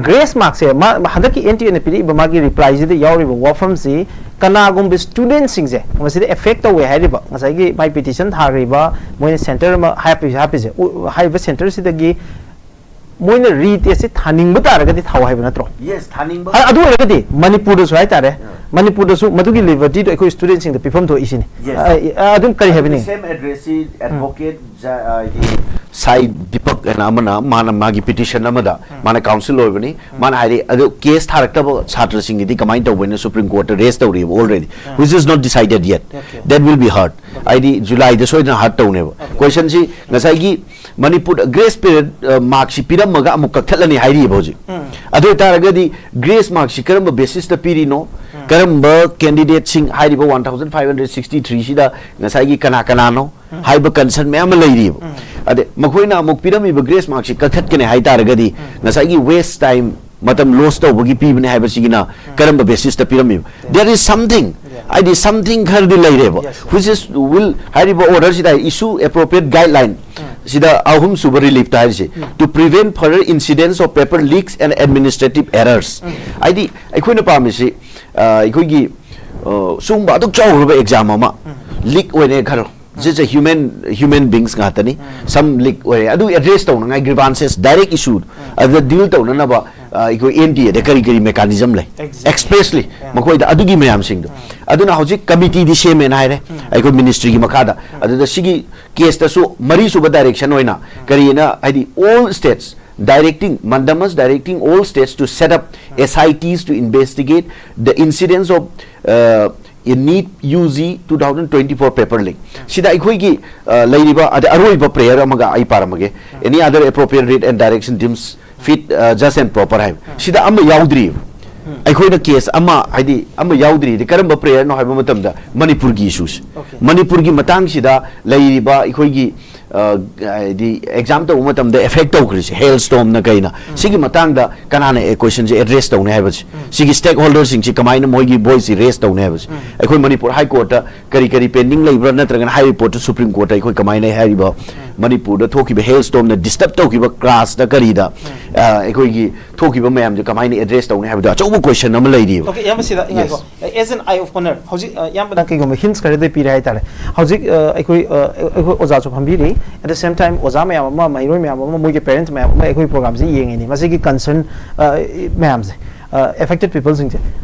ꯒ꯭ꯔꯦꯁ ꯃꯥꯔꯛꯁꯦ ꯃꯥ, ꯍꯟꯗꯛꯀꯤ ꯑꯦꯟ ꯇꯤ ꯑꯦꯅ ꯄꯤꯔꯛꯏꯕ ꯃꯥꯒꯤ ꯔꯤꯄ꯭ꯂꯥꯏꯁꯤꯗ ꯌꯥꯎꯔꯤꯕ ꯋꯥꯐꯝꯁꯤ, ꯀꯅꯥꯒꯨꯝꯕ ꯁ꯭ꯇꯨꯗꯦꯟꯠꯁꯤꯡꯁꯦ ꯃꯁꯤꯗ ꯑꯦꯐꯦꯛ ꯇꯧꯋꯦ ꯍꯥꯏꯔꯤꯕ, ꯉꯁꯥꯏꯒꯤ ꯃꯥꯏ ꯄꯤꯇꯤꯁꯟ ꯊꯥꯈ꯭ꯔꯤꯕ ꯃꯣꯏꯅ ꯁꯦꯟꯇꯔ ꯑꯃ ꯍꯥꯞꯄꯤ-, ꯍꯥꯞꯄꯤꯁꯦ, ꯎ-, ꯍꯥꯏꯔꯤꯕ ꯁꯦꯟꯇꯔꯁꯤꯗꯒꯤ ꯃꯣꯏꯅ ꯔꯤꯇꯦꯁꯁꯦ ꯊꯥꯅꯤꯡꯕ ꯇꯥꯔꯒꯗꯤ ꯊꯥꯎ ꯍꯥꯏꯕ ꯅꯠꯇ꯭ꯔꯣ? ꯌꯦꯁ, ꯊꯥꯅꯤꯡꯕ꯫ ꯑ-, ꯑꯗꯨ ꯑꯣꯏꯔꯒꯗꯤ ꯃꯅꯤꯄꯨꯔꯗꯁꯨ ꯍꯥꯏꯇꯥꯔꯦ, ꯃꯅꯤꯄꯨꯔꯗꯁꯨ ꯃꯗꯨꯒꯤ ꯂꯤꯕꯔꯇꯤꯗꯣ ꯑꯩꯈꯣꯏ ꯁ꯭ꯇꯨꯗꯦꯟꯠꯁꯤꯡꯗ ꯄꯤꯐꯝ ꯊꯣꯛꯏꯁꯤꯅꯤ꯫ Yes. ꯑ, ꯑ, ꯑꯗꯨꯝ ꯀꯔꯤ ꯍꯥꯏꯕꯅꯤ? ꯁꯦꯝ ꯑꯦꯗ꯭ꯔꯦꯁꯁꯤ ꯑꯦꯗꯚꯣꯀꯦꯠ ꯖ-, ꯑ, ꯍꯥꯏꯗꯤ ꯁꯥꯏ ꯗꯤꯄꯛ ꯍꯥꯏꯅ ꯑꯃꯅ, ꯃꯥꯅ ꯃꯥꯒꯤ ꯄꯤꯇꯤꯁꯟ ꯑꯃꯗ, ꯃꯥꯅ ꯀꯥꯎꯟꯁꯤꯜ ꯑꯣꯏꯕꯅꯤ, ꯃꯥꯅ ꯍꯥꯏꯔꯤ, ꯑꯗꯨ ꯀꯦꯁ ꯊꯥꯔꯛꯇꯕ ꯁꯥꯇ꯭ꯔꯁꯤꯡꯒꯤꯗꯤ ꯀꯃꯥꯏꯅ ꯇꯧꯕ ꯍꯥꯏꯅ ꯁꯨꯄ꯭ꯔꯤꯝ ꯀꯣꯔꯠꯇ ꯔꯦꯁ ꯇꯧꯔꯤꯕ already, which is not decided yet. Okay. That will be heard. ꯍꯥꯏꯗꯤ ꯖꯨꯂꯥꯏꯗ ꯁꯣꯏꯗꯅ ꯍꯥꯔꯠ ꯇꯧꯅꯦꯕ꯫ Okay. ꯀꯣꯏꯁꯟꯁꯤ ꯉꯁꯥꯏꯒꯤ ꯃꯅꯤꯄꯨꯔꯗ ꯒ꯭ꯔꯦꯁ ꯄꯤꯔꯤꯌꯗ ꯃꯥꯔꯛꯁꯤ ꯄꯤꯔꯝꯃꯒ ꯑꯃꯨꯛ ꯀꯛꯊꯠꯂꯅꯤ ꯍꯥꯏꯔꯤꯕ ꯍꯧꯖꯤꯛ꯫ ꯑꯗꯨ ꯑꯣꯏꯇꯥꯔꯒꯗꯤ ꯒ꯭ꯔꯦꯁ ꯃꯥꯔꯛꯁꯤ ꯀꯔꯝꯕ ꯕꯦꯁꯤꯁꯇ ꯄꯤꯔꯤꯅꯣ, ꯀꯔꯝꯕ ꯀꯦꯟꯗꯤꯗꯦꯠꯁꯤꯡ, ꯍꯥꯏꯔꯤꯕ one thousand five hundred sixty ꯊ꯭ꯔꯤꯁꯤꯗ ꯉꯁꯥꯏꯒꯤ ꯀꯅꯥ ꯀꯅꯥꯅꯣ ꯍꯥꯏꯕ ꯀꯟꯁꯔꯟ ꯃꯌꯥꯝ ꯑꯃ ꯂꯩꯔꯤꯕ꯫ ꯑꯗꯩ ꯃꯈꯣꯏꯅ ꯑꯃꯨꯛ ꯄꯤꯔꯝꯃꯤꯕ ꯒ꯭ꯔꯦꯁ ꯃꯥꯔꯛꯁꯤ ꯀꯛꯊꯠꯀꯅꯤ ꯍꯥꯏ ꯇꯥꯔꯒꯗꯤ ꯉꯁꯥꯏꯒꯤ ꯋꯦꯁ ꯇꯥꯏꯝ, ꯃꯇꯝ ꯂꯣꯁ ꯇꯧꯕꯒꯤ ꯄꯤꯕꯅꯤ ꯍꯥꯏꯕꯁꯤꯒꯤꯅ ꯀꯔꯝꯕ ꯕꯦꯁꯤꯁꯇ ꯄꯤꯔꯝꯃꯤꯕ? There is something, ꯍꯥꯏꯗꯤ something ꯈꯔꯗꯤ ꯂꯩꯔꯦꯕ꯫ Yes, yes. Which is will, ꯍꯥꯏꯔꯤꯕ ꯑꯣꯔꯗꯔꯁꯤꯗ issue appropriate guideline ꯁꯤꯗ ꯑꯍꯨꯝꯁꯨꯕ ꯔꯤꯂꯤꯐꯇ ꯍꯥꯏꯔꯤꯁꯦ, to prevent further incidents of paper leaks and administrative errors. ꯍꯥꯏꯗꯤ ꯑꯩꯈꯣꯏꯅ ꯄꯥꯝꯃꯤꯁꯤ, ꯑ, ꯑꯩꯈꯣꯏꯒꯤ, ꯑ, ꯁꯨꯝꯕ ꯑꯗꯨꯛ ꯆꯥꯎꯈ꯭ꯔꯕ ꯑꯦꯛꯖꯥꯝ ꯑꯃ ꯂꯤꯛ ꯑꯣꯏꯔꯦ ꯈꯜꯂꯣ, ꯁꯤꯁꯦ ꯍ꯭ꯌꯨꯃꯦꯟ ꯍ꯭ꯌꯨꯃꯦꯟ ꯕꯤꯡꯁ ꯉꯥꯛꯇꯅꯤ꯫ ꯁꯝ ꯂꯤꯛ ꯑꯣꯏꯔꯦ, ꯑꯗꯨ ꯑꯦꯗ꯭ꯔꯦꯁ ꯇꯧꯅꯉꯥꯏ, ꯒ꯭ꯔꯤꯚꯥꯟꯁꯦꯁ ꯗꯥꯏꯔꯦꯛ ꯏꯁꯨ ꯑꯗꯨꯗ ꯗꯤꯜ ꯇꯧꯅꯅꯕ, ꯑ, ꯑꯩꯈꯣꯏ ꯑꯦꯟ ꯇꯤ ꯑꯦꯗ ꯀꯔꯤ ꯀꯔꯤ ꯃꯦꯀꯥꯅꯤꯖꯝ ꯂꯩ? Exactly. ꯑꯦꯛꯁꯄ꯭ꯔꯦꯁꯂꯤ ꯃꯈꯣꯏꯗ ꯑꯗꯨꯒꯤ ꯃꯌꯥꯝꯁꯤꯡꯗꯣ꯫ ꯑꯗꯨꯅ ꯍꯧꯖꯤꯛ ꯀꯃꯤꯇꯤꯗꯤ ꯁꯦꯝꯃꯦꯅ ꯍꯥꯏꯔꯦ ꯑꯩꯈꯣꯏ ꯃꯤꯅꯤꯁꯇ꯭ꯔꯤꯒꯤ ꯃꯈꯥꯗ꯫ ꯑꯗꯨꯗ ꯁꯤꯒꯤ ꯀꯦꯁꯇꯁꯨ ꯃꯔꯤꯁꯨꯕ ꯗꯥꯏꯔꯦꯛꯁꯟ ꯑꯣꯏꯅ ꯀꯔꯤꯅ, ꯍꯥꯏꯗꯤ, all states directing, mandamus directing all states to set up S I Ts to investigate the incidents of, uh, NEET U G two thousand twenty-four paper leak. ꯁꯤꯗ ꯑꯩꯈꯣꯏꯒꯤ, ꯑ, ꯂꯩꯔꯤꯕ ꯑꯗ ꯑꯔꯣꯏꯕ ꯄ꯭ꯔꯦꯌꯔ ꯑꯃꯒ ꯑꯩ ꯄꯥꯔꯝꯃꯒꯦ꯫ Any other appropriate writ and direction deems fit, uh, just and proper ꯍꯥꯏꯕ ꯁꯤꯗ ꯑꯃ ꯌꯥꯎꯗ꯭ꯔꯤꯕ꯫ ꯑꯩꯈꯣꯏꯅ ꯀꯦꯁ ꯑꯃ, ꯍꯥꯏꯗꯤ, ꯑꯃ ꯌꯥꯎꯗ꯭ꯔꯤꯗꯤ ꯀꯔꯝꯕ ꯄ꯭ꯔꯦꯌꯔꯅꯣ ꯍꯥꯏꯕ ꯃꯇꯝꯗ ꯃꯅꯤꯄꯨꯔꯒꯤ ꯏꯁꯨꯁꯦ, Okay. ꯃꯅꯤꯄꯨꯔꯒꯤ ꯃꯇꯥꯡꯁꯤꯗ ꯂꯩꯔꯤꯕ ꯑꯩꯈꯣꯏꯒꯤ, ꯑ, ꯍꯥꯏꯗꯤ, ꯑꯦꯛꯖꯥꯝ ꯇꯧꯕ ꯃꯇꯝꯗ ꯑꯦꯐꯦꯛ ꯇꯧꯈ꯭ꯔꯤꯁꯦ, ꯍꯦꯜ ꯁ꯭ꯇꯣꯝꯅ ꯀꯩꯅ, ꯁꯤꯒꯤ ꯃꯇꯥꯡꯗ ꯀꯅꯥꯅ ꯀꯣꯏꯁꯟꯁꯦ ꯑꯦꯗ꯭ꯔꯦꯁ ꯇꯧꯅꯤ ꯍꯥꯏꯕꯁꯦ, ꯁꯤꯒꯤ ꯁ꯭ꯇꯦꯛ ꯍꯣꯜꯗꯔꯁꯤꯡꯁꯤ ꯀꯃꯥꯏꯅ ꯃꯣꯏꯒꯤ ꯚꯣꯏꯁꯁꯤ ꯔꯦꯁ ꯇꯧꯅꯤ ꯍꯥꯏꯕꯁꯦ, ꯑꯩꯈꯣꯏ ꯃꯅꯤꯄꯨꯔ ꯍꯥꯏ ꯀꯣꯔꯠꯇ ꯀꯔꯤ ꯀꯔꯤ ꯄꯦꯟꯗꯤꯡ ꯂꯩꯕ꯭ꯔꯥ, ꯅꯠꯇ꯭ꯔꯒꯅ ꯍꯥꯏ ꯔꯤꯄꯣꯔꯠꯇ ꯁꯨꯄ꯭ꯔꯤꯝ ꯀꯣꯔꯠꯇ ꯑꯩꯈꯣꯏ ꯀꯃꯥꯏꯅ ꯍꯥꯏꯔꯤꯕ ꯃꯅꯤꯄꯨꯔꯗ ꯊꯣꯛꯈꯤꯕ ꯍꯦꯜ ꯁ꯭ꯇꯣꯝꯅ ꯗꯤꯁꯇꯔꯕ ꯇꯧꯈꯤꯕ ꯀ꯭ꯂꯥꯁꯇ ꯀꯔꯤꯗ, ꯑ, ꯑꯩꯈꯣꯏꯒꯤ ꯊꯣꯛꯈꯤꯕ ꯃꯌꯥꯝꯁꯦ ꯀꯃꯥꯏꯅ ꯑꯦꯗ꯭ꯔꯦꯁ ꯇꯧꯅꯤ ꯍꯥꯏꯕꯗꯣ ꯑꯆꯧꯕ ꯀꯣꯏꯁꯟ ꯑꯃ ꯂꯩꯔꯤꯕ꯫ Okay, ꯏꯌꯥꯝꯕ ꯁꯤꯗ Yes. ꯉꯥꯏꯈꯣ꯫ As an eye opener, ꯍꯧꯖꯤꯛ, ꯑ, ꯏꯌꯥꯝꯕꯅ ꯀꯩꯒꯨꯝꯕ ꯍꯤꯟꯁ ꯈꯔꯗꯤ ꯄꯤꯔꯦ ꯍꯥꯏꯇꯥꯔꯦ꯫ ꯍꯧꯖꯤꯛ, ꯑ, ꯑꯩꯈꯣꯏ, ꯑ, ꯑꯩꯈꯣꯏ ꯑꯣꯖꯥꯁꯨ ꯐꯝꯕꯤꯔꯤ, at the same time ꯑꯣꯖꯥ ꯃꯌꯥꯝ ꯑꯃ, ꯃꯍꯩꯔꯣꯏ ꯃꯌꯥꯝ ꯑꯃ, ꯃꯣꯏꯒꯤ ꯄꯦꯔꯦꯟꯠꯁ ꯃꯌꯥꯝ ꯑꯃ ꯑꯩꯈꯣꯏ ꯄ꯭ꯔꯣꯒ꯭ꯔꯥꯝꯁꯤ ꯌꯦꯡꯉꯤꯅꯤ꯫ ꯃꯁꯤꯒꯤ ꯀꯟꯁꯔꯟ, ꯑ, ꯃꯌꯥꯝꯁꯦ, ꯑ, ꯑꯦꯐꯦꯛꯇꯦꯠ ꯄꯤꯄꯜꯁꯤꯡꯁꯦ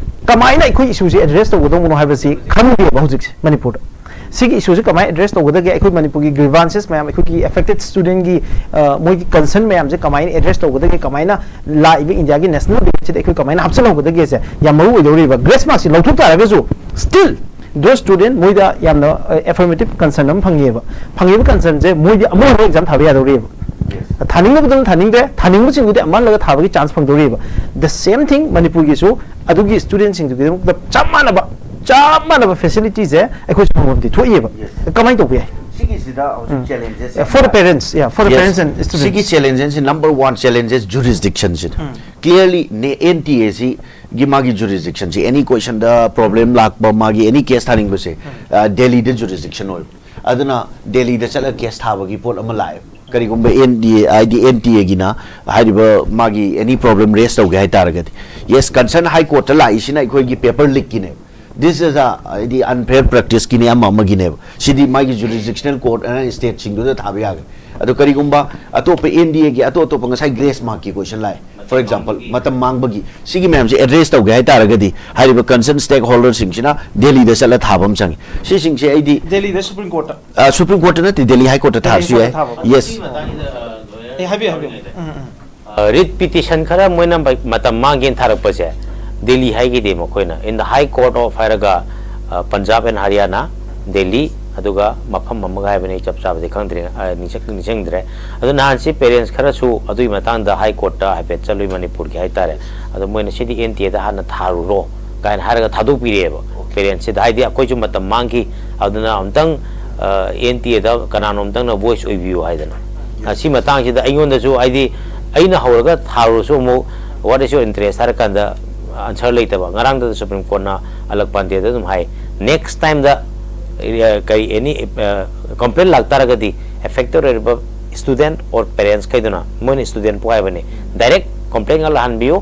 ꯀꯃꯥꯏꯅ ꯑꯩꯈꯣꯏ ꯏꯁꯨꯁꯦ ꯑꯦꯗ꯭ꯔꯦꯁ ꯇꯧꯒꯗꯧꯕꯅꯣ ꯍꯥꯏꯕꯁꯤ ꯈꯪꯗꯦꯕ ꯍꯧꯖꯤꯛꯁꯦ ꯃꯅꯤꯄꯨꯔꯗ꯫ ꯁꯤꯒꯤ ꯏꯁꯨꯁꯦ ꯀꯃꯥꯏꯅ ꯑꯦꯗ꯭ꯔꯦꯁ ꯇꯧꯒꯗꯒꯦ? ꯑꯩꯈꯣꯏ ꯃꯅꯤꯄꯨꯔꯒꯤ ꯒ꯭ꯔꯤꯚꯥꯟꯁꯦꯁ ꯃꯌꯥꯝ, ꯑꯩꯈꯣꯏꯒꯤ ꯑꯦꯐꯦꯛꯇꯦꯠ ꯁ꯭ꯇꯨꯗꯦꯟꯒꯤ ꯃꯣꯏꯒꯤ ꯀꯟꯁꯔꯟ ꯃꯌꯥꯝꯁꯦ ꯀꯃꯥꯏꯅ ꯑꯦꯗ꯭ꯔꯦꯁ ꯇꯧꯒꯗꯒꯦ? ꯀꯃꯥꯏꯅ ꯂꯥꯛꯏꯕ ꯏꯟꯗꯤꯌꯥꯒꯤ ꯅꯦꯁꯅꯦꯜ ꯗꯦꯠꯁꯤꯗ ꯑꯩꯈꯣꯏ ꯀꯃꯥꯏꯅ ꯍꯥꯞꯆꯤꯜꯍꯧꯒꯗꯒꯦꯁꯦ ꯌꯥꯝ ꯃꯔꯨ ꯑꯣꯏꯗꯧꯔꯤꯕ꯫ ꯒ꯭ꯔꯦꯁ ꯃꯥꯔꯛꯁꯦ ꯂꯧꯊꯣꯛ ꯇꯥꯔꯒꯁꯨ ꯁ꯭ꯇꯤꯜ ꯗꯣ ꯁ꯭ꯇꯨꯗꯦꯟ ꯃꯣꯏꯗ ꯌꯥꯝꯅ ꯑꯦꯐꯔꯃꯦꯇꯤꯞ ꯀꯟꯁꯔꯟ ꯑꯃ ꯐꯪꯉꯦꯕ꯫ ꯐꯪꯉꯤꯕ ꯀꯟꯁꯔꯟꯁꯦ ꯃꯣꯏꯗꯤ ꯑꯃꯨꯛ ꯍꯟꯅ ꯑꯦꯛꯖꯥꯝ ꯊꯥꯕ ꯌꯥꯗꯧꯔꯤꯕ꯫ ꯊꯥꯅꯤꯡꯗꯕꯗꯨꯅ ꯊꯥꯅꯤꯡꯗ꯭ꯔꯦ, ꯊꯥꯅꯤꯡꯕꯁꯤꯡꯗꯨꯗꯤ ꯑꯃꯨꯛ ꯍꯜꯂꯒ ꯊꯥꯕꯒꯤ ꯆꯥꯟꯁ ꯐꯪꯗꯧꯔꯤꯕ꯫ ꯗ ꯁꯦꯝ ꯊꯤꯡ ꯃꯅꯤꯄꯨꯔꯒꯤꯁꯨ ꯑꯗꯨꯒꯤ ꯁ꯭ꯇꯨꯗꯦꯟꯁꯤꯡꯗꯨꯒꯤꯗꯃꯛꯇ ꯆꯞ ꯃꯥꯟꯅꯕ ꯆꯞ ꯃꯥꯟꯅꯕ ꯐꯦꯁꯤꯂꯤꯇꯤꯁꯦ ꯑꯩꯈꯣꯏꯁꯨ ꯐꯪꯐꯝꯗꯤ ꯊꯣꯛꯏꯕ꯫ ꯀꯃꯥꯏꯅ ꯇꯧꯕ ꯌꯥꯏ? ꯁꯤꯒꯤꯁꯤꯗ ꯍꯧꯖꯤꯛ challenges For the parents, yeah, for the parents and students. ꯁꯤꯒꯤ ꯆꯦꯂꯦꯟꯖꯦꯁꯁꯤ ꯅꯝꯕꯔ ꯋꯥꯟ ꯆꯦꯂꯦꯟꯖꯦꯁ ꯖꯨꯔꯤꯁꯗꯤꯛꯁꯟꯁꯤꯅ꯫ ꯀ꯭ꯂꯤꯌꯔꯂꯤ ꯑꯦꯟ ꯇꯤ ꯑꯦ ꯁꯤꯒꯤ ꯃꯥꯒꯤ ꯖꯨꯔꯤꯁꯗꯤꯛꯁꯟꯁꯤ ꯑꯦꯅꯤ ꯀꯣꯏꯁꯟꯗ ꯄ꯭ꯔꯣꯕ꯭ꯂꯦꯝ ꯂꯥꯛꯄ ꯃꯥꯒꯤ ꯑꯦꯅꯤ ꯀꯦꯁ ꯊꯥꯅꯤꯡꯕꯁꯦ ꯗꯦꯜꯂꯤꯗ ꯖꯨꯔꯤꯁꯗꯤꯛꯁꯟ ꯑꯣꯏꯕ꯫ ꯑꯗꯨꯅ ꯗꯦꯜꯂꯤꯗ ꯆꯠꯂꯒ ꯀꯦꯁ ꯊꯥꯕꯒꯤ ꯄꯣꯠ ꯑꯃ ꯂꯥꯛꯑꯦꯕ꯫ ꯀꯔꯤꯒꯨꯝꯕ ꯑꯦꯟ ꯗꯤ ꯑꯦ ꯍꯥꯏꯗꯤ ꯑꯦꯟ ꯇꯤ ꯑꯦꯒꯤꯅ ꯍꯥꯏꯔꯤꯕ ꯃꯥꯒꯤ ꯑꯦꯅꯤ ꯄ꯭ꯔꯣꯕ꯭ꯂꯦꯝ ꯔꯦꯁ ꯇꯧꯒꯦ ꯍꯥꯏꯇꯥꯔꯒꯗꯤ, ꯌꯦꯁ, ꯀꯟꯁꯔꯟ ꯍꯥꯏ ꯀꯣꯔꯠꯇ ꯂꯥꯛꯏꯁꯤꯅ ꯑꯩꯈꯣꯏꯒꯤ ꯄꯦꯄꯔ ꯂꯤꯛꯀꯤꯅꯦꯕ꯫ ꯗꯤꯁ ꯏꯁ ꯑ ꯍꯥꯏꯗꯤ ꯑꯟꯐꯦꯌꯔ ꯄ꯭ꯔꯦꯛꯇꯤꯁꯀꯤꯅꯦ ꯑꯃ ꯑꯃꯒꯤꯅꯦꯕ꯫ ꯁꯤꯗꯤ ꯃꯥꯒꯤ ꯖꯨꯔꯤꯁꯗꯤꯛꯁꯅꯦꯜ ꯀꯣꯔꯠ ꯑꯅ ꯁ꯭ꯇꯦꯠꯁꯤꯡꯗꯨꯗ ꯊꯥꯕ ꯌꯥꯒꯅꯤ꯫ ꯑꯗꯣ ꯀꯔꯤꯒꯨꯝꯕ ꯑꯇꯣꯞꯄ ꯑꯦꯟ ꯗꯤ ꯑꯦꯒꯤ ꯑꯇꯣꯞ ꯑꯇꯣꯞꯄ ꯉꯁꯥꯏ ꯒ꯭ꯔꯦꯁ ꯃꯥꯔꯛꯀꯤ ꯀꯣꯏꯁꯟ ꯂꯥꯛꯑꯦ, ꯐꯣꯔ ꯑꯦꯛꯖꯥꯝꯄꯜ, ꯃꯇꯝ ꯃꯥꯡꯕꯒꯤ, ꯁꯤꯒꯤ ꯃꯌꯥꯝꯁꯦ ꯑꯦꯗ꯭ꯔꯦꯁ ꯇꯧꯒꯦ ꯍꯥꯏꯇꯥꯔꯒꯗꯤ ꯍꯥꯏꯔꯤꯕ ꯀꯟꯁꯔꯟ ꯁ꯭ꯇꯦꯛ ꯍꯣꯜꯗꯔꯁꯤꯡꯁꯤꯅ ꯗꯦꯜꯂꯤꯗ ꯆꯠꯂ ꯊꯥꯕ ꯑꯃ ꯆꯪꯉꯤ꯫ ꯁꯤꯁꯤꯡꯁꯦ ꯑꯩꯗꯤ ꯗꯦꯜꯂꯤꯗ ꯁꯨꯄ꯭ꯔꯤꯝ ꯀꯣꯔꯠꯇ ꯑ, ꯁꯨꯄ꯭ꯔꯤꯝ ꯀꯣꯔꯠꯇ ꯅꯠꯇꯦ, ꯗꯦꯜꯂꯤ ꯍꯥꯏ ꯀꯣꯔꯠꯇ ꯊꯥꯔꯁꯨ ꯌꯥꯏ꯫ ꯊꯥꯕ꯫ ꯌꯦꯁ꯫ ꯑꯦ, ꯍꯥꯏꯕꯤꯌꯨ, ꯍꯥꯏꯕꯤꯌꯨ꯫ ꯎꯝ, ꯎꯝ꯫ ꯔꯤꯠ ꯄꯤꯇꯤꯁꯟ ꯈꯔ ꯃꯣꯏꯅ ꯃ- ꯃꯇꯝ ꯃꯥꯡꯒꯦꯅ ꯊꯥꯔꯛꯄꯁꯦ ꯗꯦꯜꯂꯤ ꯍꯥꯏꯈꯤꯗꯦ ꯃꯈꯣꯏꯅ꯫ In the High Court of ꯍꯥꯏꯔꯒ, ꯑ, ꯄꯟꯖꯥꯕ and ꯍꯔꯤꯌꯥꯅꯥ, ꯗꯦꯜꯂꯤ, ꯑꯗꯨꯒ ꯃꯐꯝ ꯑꯃꯒ ꯍꯥꯏꯕꯅꯤ, ꯑꯩ ꯆꯞ ꯆꯥꯕꯗꯤ ꯈꯪꯗ꯭ꯔꯦ, ꯑ, ꯅꯤꯡꯁꯤꯡ- ꯅꯤꯡꯁꯤꯡꯗ꯭ꯔꯦ꯫ ꯑꯗꯣ ꯅꯍꯥꯟꯁꯤ ꯄꯦꯔꯦꯟꯁ ꯈꯔꯁꯨ ꯑꯗꯨꯒꯤ ꯃꯇꯥꯡꯗ ꯍꯥꯏ ꯀꯣꯔꯠꯇ ꯍꯥꯏꯐꯦꯠ ꯆꯠꯂꯨꯏ, ꯃꯅꯤꯄꯨꯔꯒꯤ ꯍꯥꯏꯇꯥꯔꯦ꯫ ꯑꯗꯣ ꯃꯣꯏꯅ ꯁꯤꯗꯤ ꯑꯦꯟ ꯇꯤ ꯑꯦꯗ ꯍꯥꯟꯅ ꯊꯥꯔꯨꯔꯣ ꯀꯥꯏꯅ ꯍꯥꯏꯔꯒ ꯊꯥꯗꯣꯛꯄꯤꯔꯛꯑꯦꯕ ꯄꯦꯔꯦꯟꯁꯁꯤꯗ꯫ ꯍꯥꯏꯗꯤ ꯑꯩꯈꯣꯏꯁꯨ ꯃꯇꯝ ꯃꯥꯡꯈꯤ, ꯑꯗꯨꯅ ꯑꯃꯨꯛꯇꯪ ꯑꯦꯟ ꯇꯤ ꯑꯦꯗ ꯀꯅꯥꯅꯣꯝꯇꯪꯅ ꯚꯣꯏꯁ ꯑꯣꯏꯕꯤꯌꯨ ꯍꯥꯏꯗꯅ꯫ ꯑ, ꯁꯤ ꯃꯇꯥꯡꯁꯤꯗ ꯑꯩꯉꯣꯟꯗꯁꯨ, ꯍꯥꯏꯗꯤ, ꯑꯩꯅ ꯍꯧꯔꯒ ꯊꯥꯔꯨꯔꯁꯨ ꯑꯃꯨꯛ "What is your interest?" ꯍꯥꯏꯔꯀꯥꯟꯗ ꯑꯟꯁꯔ ꯂꯩꯇꯕ꯫ ꯉꯔꯥꯡꯗ ꯁꯨꯄ꯭ꯔꯤꯝ ꯀꯣꯔꯠꯅ ꯑꯂꯛ ꯄꯥꯟꯗꯦꯗ ꯑꯗꯨꯝ ꯍꯥꯏ, "Next time ꯗ, ꯑ, ꯀꯔꯤ, ꯑꯦꯅꯤ ꯀꯝꯄ꯭ꯂꯦꯟ ꯂꯥꯛꯇꯥꯔꯒꯗꯤ ꯑꯦꯐꯦꯛꯇꯦꯠ ꯑꯣꯏꯔꯤꯕ ꯁ꯭ꯇꯨꯗꯦꯟꯠ ꯑꯣꯔ ꯄꯦꯔꯦꯟꯁꯈꯩꯗꯨꯅ", ꯃꯣꯏꯅ ꯁ꯭ꯇꯨꯗꯦꯟꯠꯄꯨ ꯍꯥꯏꯕꯅꯤ, "direct ꯀꯝꯄ꯭ꯂꯦꯟꯒ ꯂꯥꯛꯍꯟꯕꯤꯌꯨ,